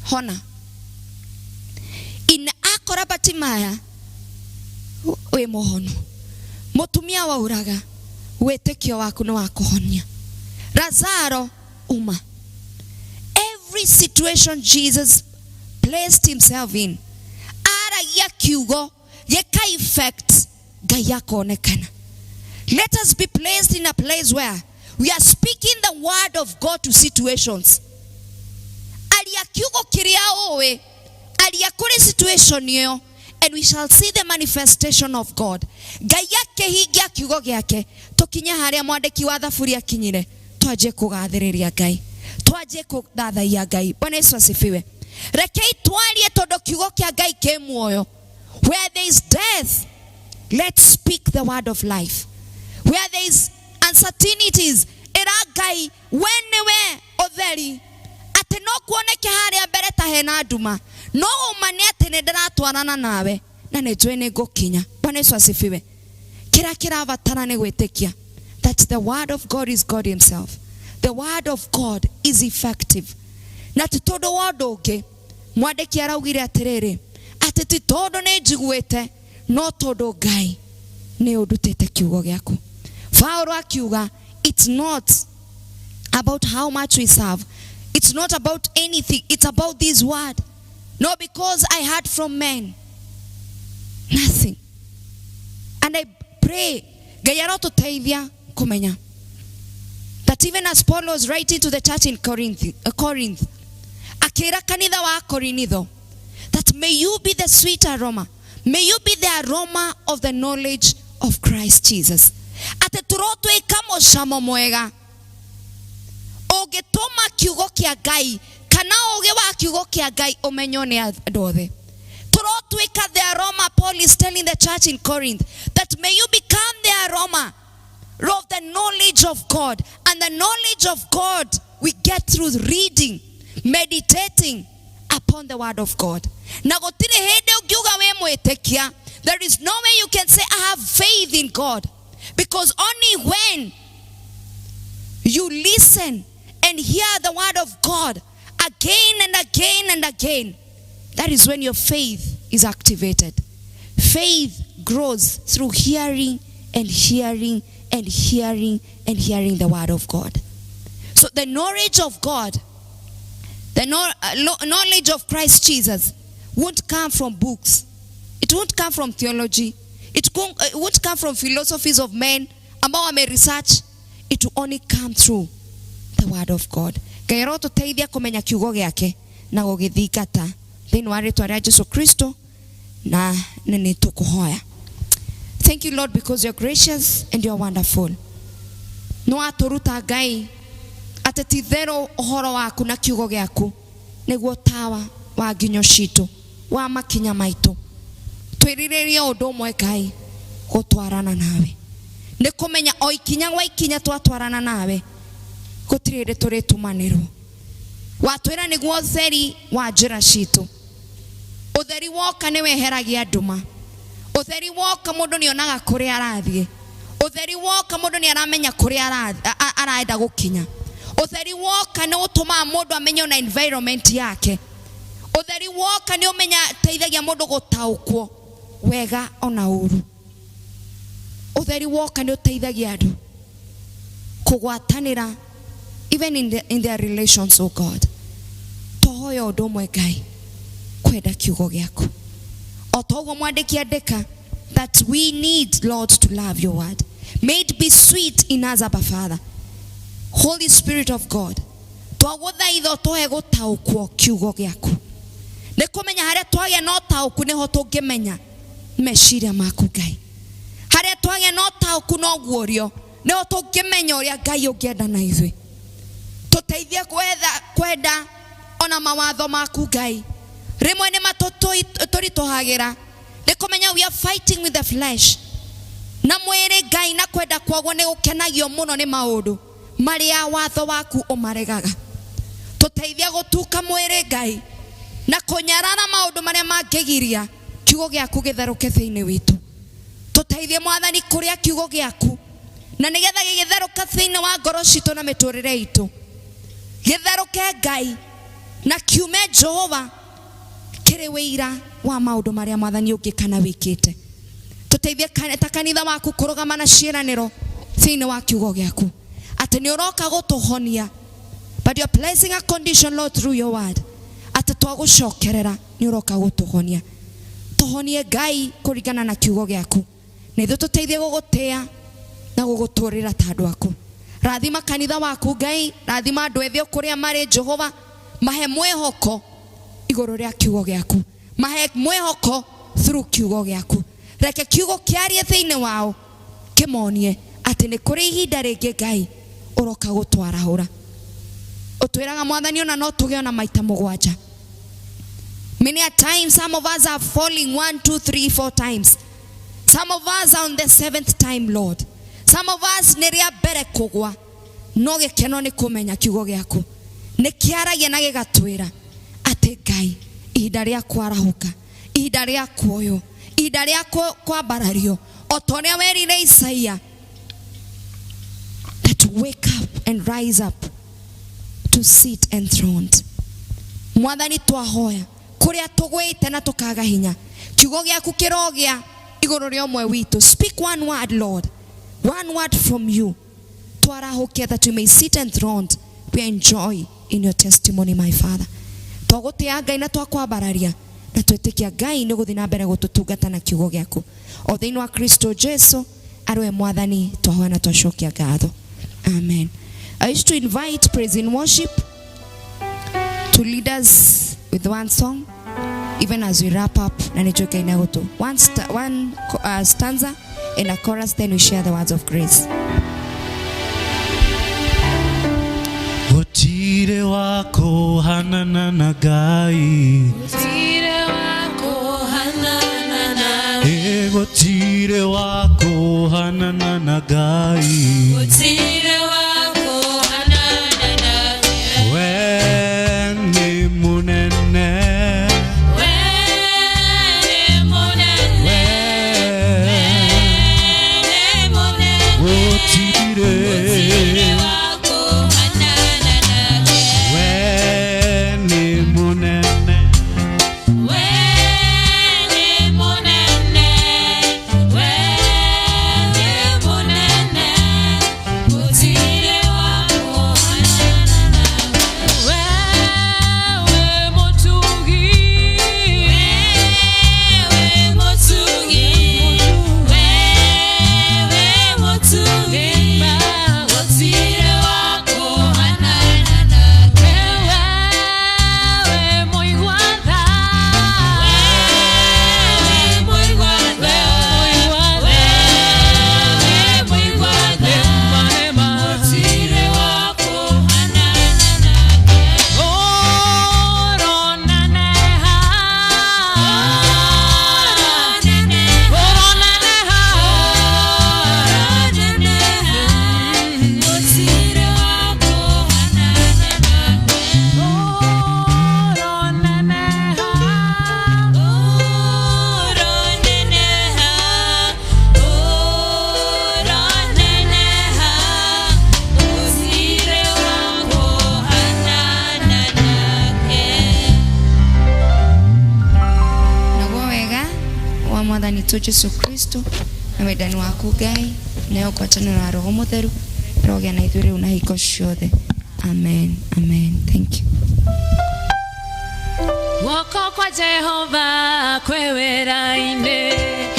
hona. Ina akora Batimaya wĩ mũhono, mũtumia wauraga wĩtĩkio waku nĩ wa kũhonia, Lazaro uma. Every situation Jesus placed himself in, aragia kiugo gĩka effect, Ngai akonekana. Let us be placed in a place where we are speaking the word of God to situations. Aria kiugo kĩrĩa ũĩ, aria kũrĩ situation ĩyo, and we shall see the manifestation of God. Ngai akĩhingia kiugo gĩake, tũkinye harĩa mwandĩki wa thaburi akinyire, twanjie kũgathĩrĩria Ngai, twanjie kũthathaiya Ngai. Bwana Yesu asifiwe. Rekei twarie tondũ kiugo kĩa Ngai kĩ muoyo. Where there is death, let's speak the word of life. Where there is uncertainties, ĩra Ngai we nĩwe ũtheri, atĩ no kuoneke harĩa mbere ta hena nduma, no ũma nĩ atĩ nĩ ndĩratwarana nawe na nĩ njũĩ nĩ ngũkinya. Bwana Yesu asifiwe. Kĩrĩa kĩrabatara nĩ gwĩtĩkia that the word of God is God himself. The word of God is effective. Na ti tondũ wa ũndũ ũngĩ, mwandĩki araugire atĩrĩrĩ, atĩ ti tondũ nĩ njiguĩte, no tondũ Ngai nĩ ũndutĩte kiugo gĩaku. Paulo akiuga, it's not about how much we serve. It's not about anything. It's about this word. No, because I heard from men. Nothing. And I pray, Ngai arotũteithia kũmenya that even as Paul was writing to the church in Corinth, akĩra kanitha wa Korinitho, that may you be the sweet aroma, may you be the aroma of the knowledge of Christ Jesus. Atĩ tũrotwĩka mũcamo mwega ũngĩtũma kiugo kĩa Ngai kana ũgĩ wa kiugo kĩa Ngai ũmenywo nĩ andũ othe. Tũrotwĩka the aroma. Paul is telling the church in Corinth that may you become the aroma of the knowledge of God. And the knowledge of God we get through reading, meditating upon the word of God. Na gũtirĩ hĩndĩ ũngiuga wĩ mwĩtĩkia. There is no way you can say I have faith in God, because only when you listen and hear the word of God again and again and again, that is when your faith is activated. Faith grows through hearing and hearing and hearing and hearing the word of God. So the knowledge of God, the knowledge of Christ Jesus won't come from books. It won't come from theology. It won't come from philosophies of men ambao wame research. It will only come through the word of God. Ngai arotũteithia kũmenya kiugo gĩake na gũgĩthingata thĩinĩ wa rĩtwa rĩa Jesu Kristo. Na nĩ tũkũhoya. Thank you, Lord, because you're gracious and you're wonderful. Nĩ watũruta Ngai atĩ ti itherũ ũhoro waku na kiugo gĩaku nĩguo tawa wa nginyo citũ, wa makinya maitũ. Twĩrirĩrie ũndũ ũmwe Ngai, gũtwarana nawe. Nĩ kũmenya o ikinya gwa ikinya twatwarana nawe gũtirĩ hĩndĩ tũrĩtumanĩrwo. Watwĩra nĩguo ũtheri wa njĩra citũ. Ũtheri woka nĩ weheragia nduma. Ũtheri woka mũndũ nĩ onaga kũrĩa arathiĩ. Ũtheri woka mũndũ nĩ aramenya kũrĩa arenda gũkinya. Ũtheri woka nĩ ũtũmaga mũndũ amenye ona environment yake. Ũtheri woka nĩ ũmenya teithagia mũndũ gũtaũkwo wega ona ũru. Ũtheri woka nĩ ũteithagia andũ kũgwatanĩra even in their relations, oh God. Twahoya ũndũ ũmwe Ngai, kwenda kiugo gĩaku. O ta ũguo mwandĩki andĩka that we need, Lord, to love your word. May it be sweet in us, Abba Father. Holy Spirit of God, twagũthaitha ũtũhe gũtaũkwo kiugo gĩaku. Nĩ kũmenya harĩa twagĩa na ũtaũku nĩho tũngĩmenya meciria maku Ngai. Harĩa twagĩa na ũtaũku na ũguũrio nĩho tũngĩmenya ũrĩa Ngai ũngĩenda na ithuĩ. Tũteithie gwetha kwenda ona mawatho maku Ngai. Rĩmwe nĩ matũritũhagĩra nĩ kũmenya we are fighting with the flesh. Na mwĩrĩ Ngai na kwenda kwaguo nĩ gũkenagio mũno nĩ maũndũ marĩa watho waku ũmaregaga. Tũteithie gũtuka mwĩrĩ Ngai na kũnyarara maũndũ marĩa mangĩgiria kiugo gĩaku gĩtherũke thĩinĩ witũ. Tũteithie Mwathani kũrĩa kiugo gĩaku na nĩgetha gĩgĩtherũka thĩinĩ wa ngoro citũ na mĩtũrĩre itũ. Gĩtherũke Ngai na kiume Jehova kĩrĩ wĩira wa maũndũ marĩa Mwathani ũngĩka na wĩkĩte. Tũteithie ta kanitha waku kũrũgama na ciĩranĩro thĩinĩ wa kiugo gĩaku atĩ nĩ ũroka gũtũhonia, but you are placing a condition, Lord, through your word atĩ twagũcokerera nĩ ũroka gũtũhonia. Tũhonie Ngai kũringana na kiugo gĩaku na ithuĩ tũteithie gũgũtĩa na gũgũtũrĩra ta andũ aku. Rathima kanitha waku Ngai, rathima andũ ethĩ o kũrĩa marĩ Jehova, mahe mwĩhoko igũrũ rĩa kiugo gĩaku, mahe mwĩhoko through kiugo gĩaku. Reke kiugo kĩarie thĩinĩ wao kĩmonie atĩ nĩ kũrĩ ihinda rĩngĩ Ngai ũroka gũtwarahũra. Ũtwĩraga Mwathani ona no tũgĩe ona maita mũgwanja. Many a times some of us are falling 1, 2, 3, 4 times. Some of us are on the 7th time, Lord. Some of us nĩ rĩa mbere kũgwa, no gĩkeno nĩ kũmenya kiugo gĩaku nĩ kĩaragia na gĩgatwĩra atĩ Ngai ihinda rĩa kwarahũka, ihinda rĩa kuoywo, ihinda rĩa kwambarario, o ta ũrĩa werire Isaia that wake up and rise up to sit enthroned. Mwathani twahoya kũrĩa tũgwĩte na tũkaga hinya, kiugo gĩaku kĩrogĩa igũrũ rĩa ũmwe witũ. Speak one word, Lord, one word from you. Twarahũke that we may sit enthroned, we enjoy in your testimony, my Father. Twagũtĩa Ngai na twakwambararia na twĩtĩkia Ngai nĩ gũthiĩ na mbere gũtũtungata na kiugo gĩaku o thĩinĩ wa Kristo Jesu arĩ we Mwathani twahoya na twacokia ngatho. Amen. I wish to invite praise in worship to lead us with one song even as we wrap up na nĩ njũĩ Ngai nĩ egũtũ one stanza and a chorus, then we share the words of grace. Gũtirĩ wa kũhanana na Ngai. Gũtirĩ wa kũhanana na Ĩ gũtirĩ wa kũhanana na Ngai. Gũtirĩ wa kũhanana na We nĩ mũnene. We nĩ mũnene. We Nĩ mũnene. gũtirĩ. Gũtirĩ wa kũhanana nake. We nĩ mũnene. Mwathani witũ Jesu Kristo na wendani waku Ngai nayo ngwatanĩro ya Roho Mũtheru ĩrogĩa na ithuĩ rĩu na hingo ciothe. Amen, amen. Thank you. Guoko kwa Jehova kwĩ wĩra-inĩ.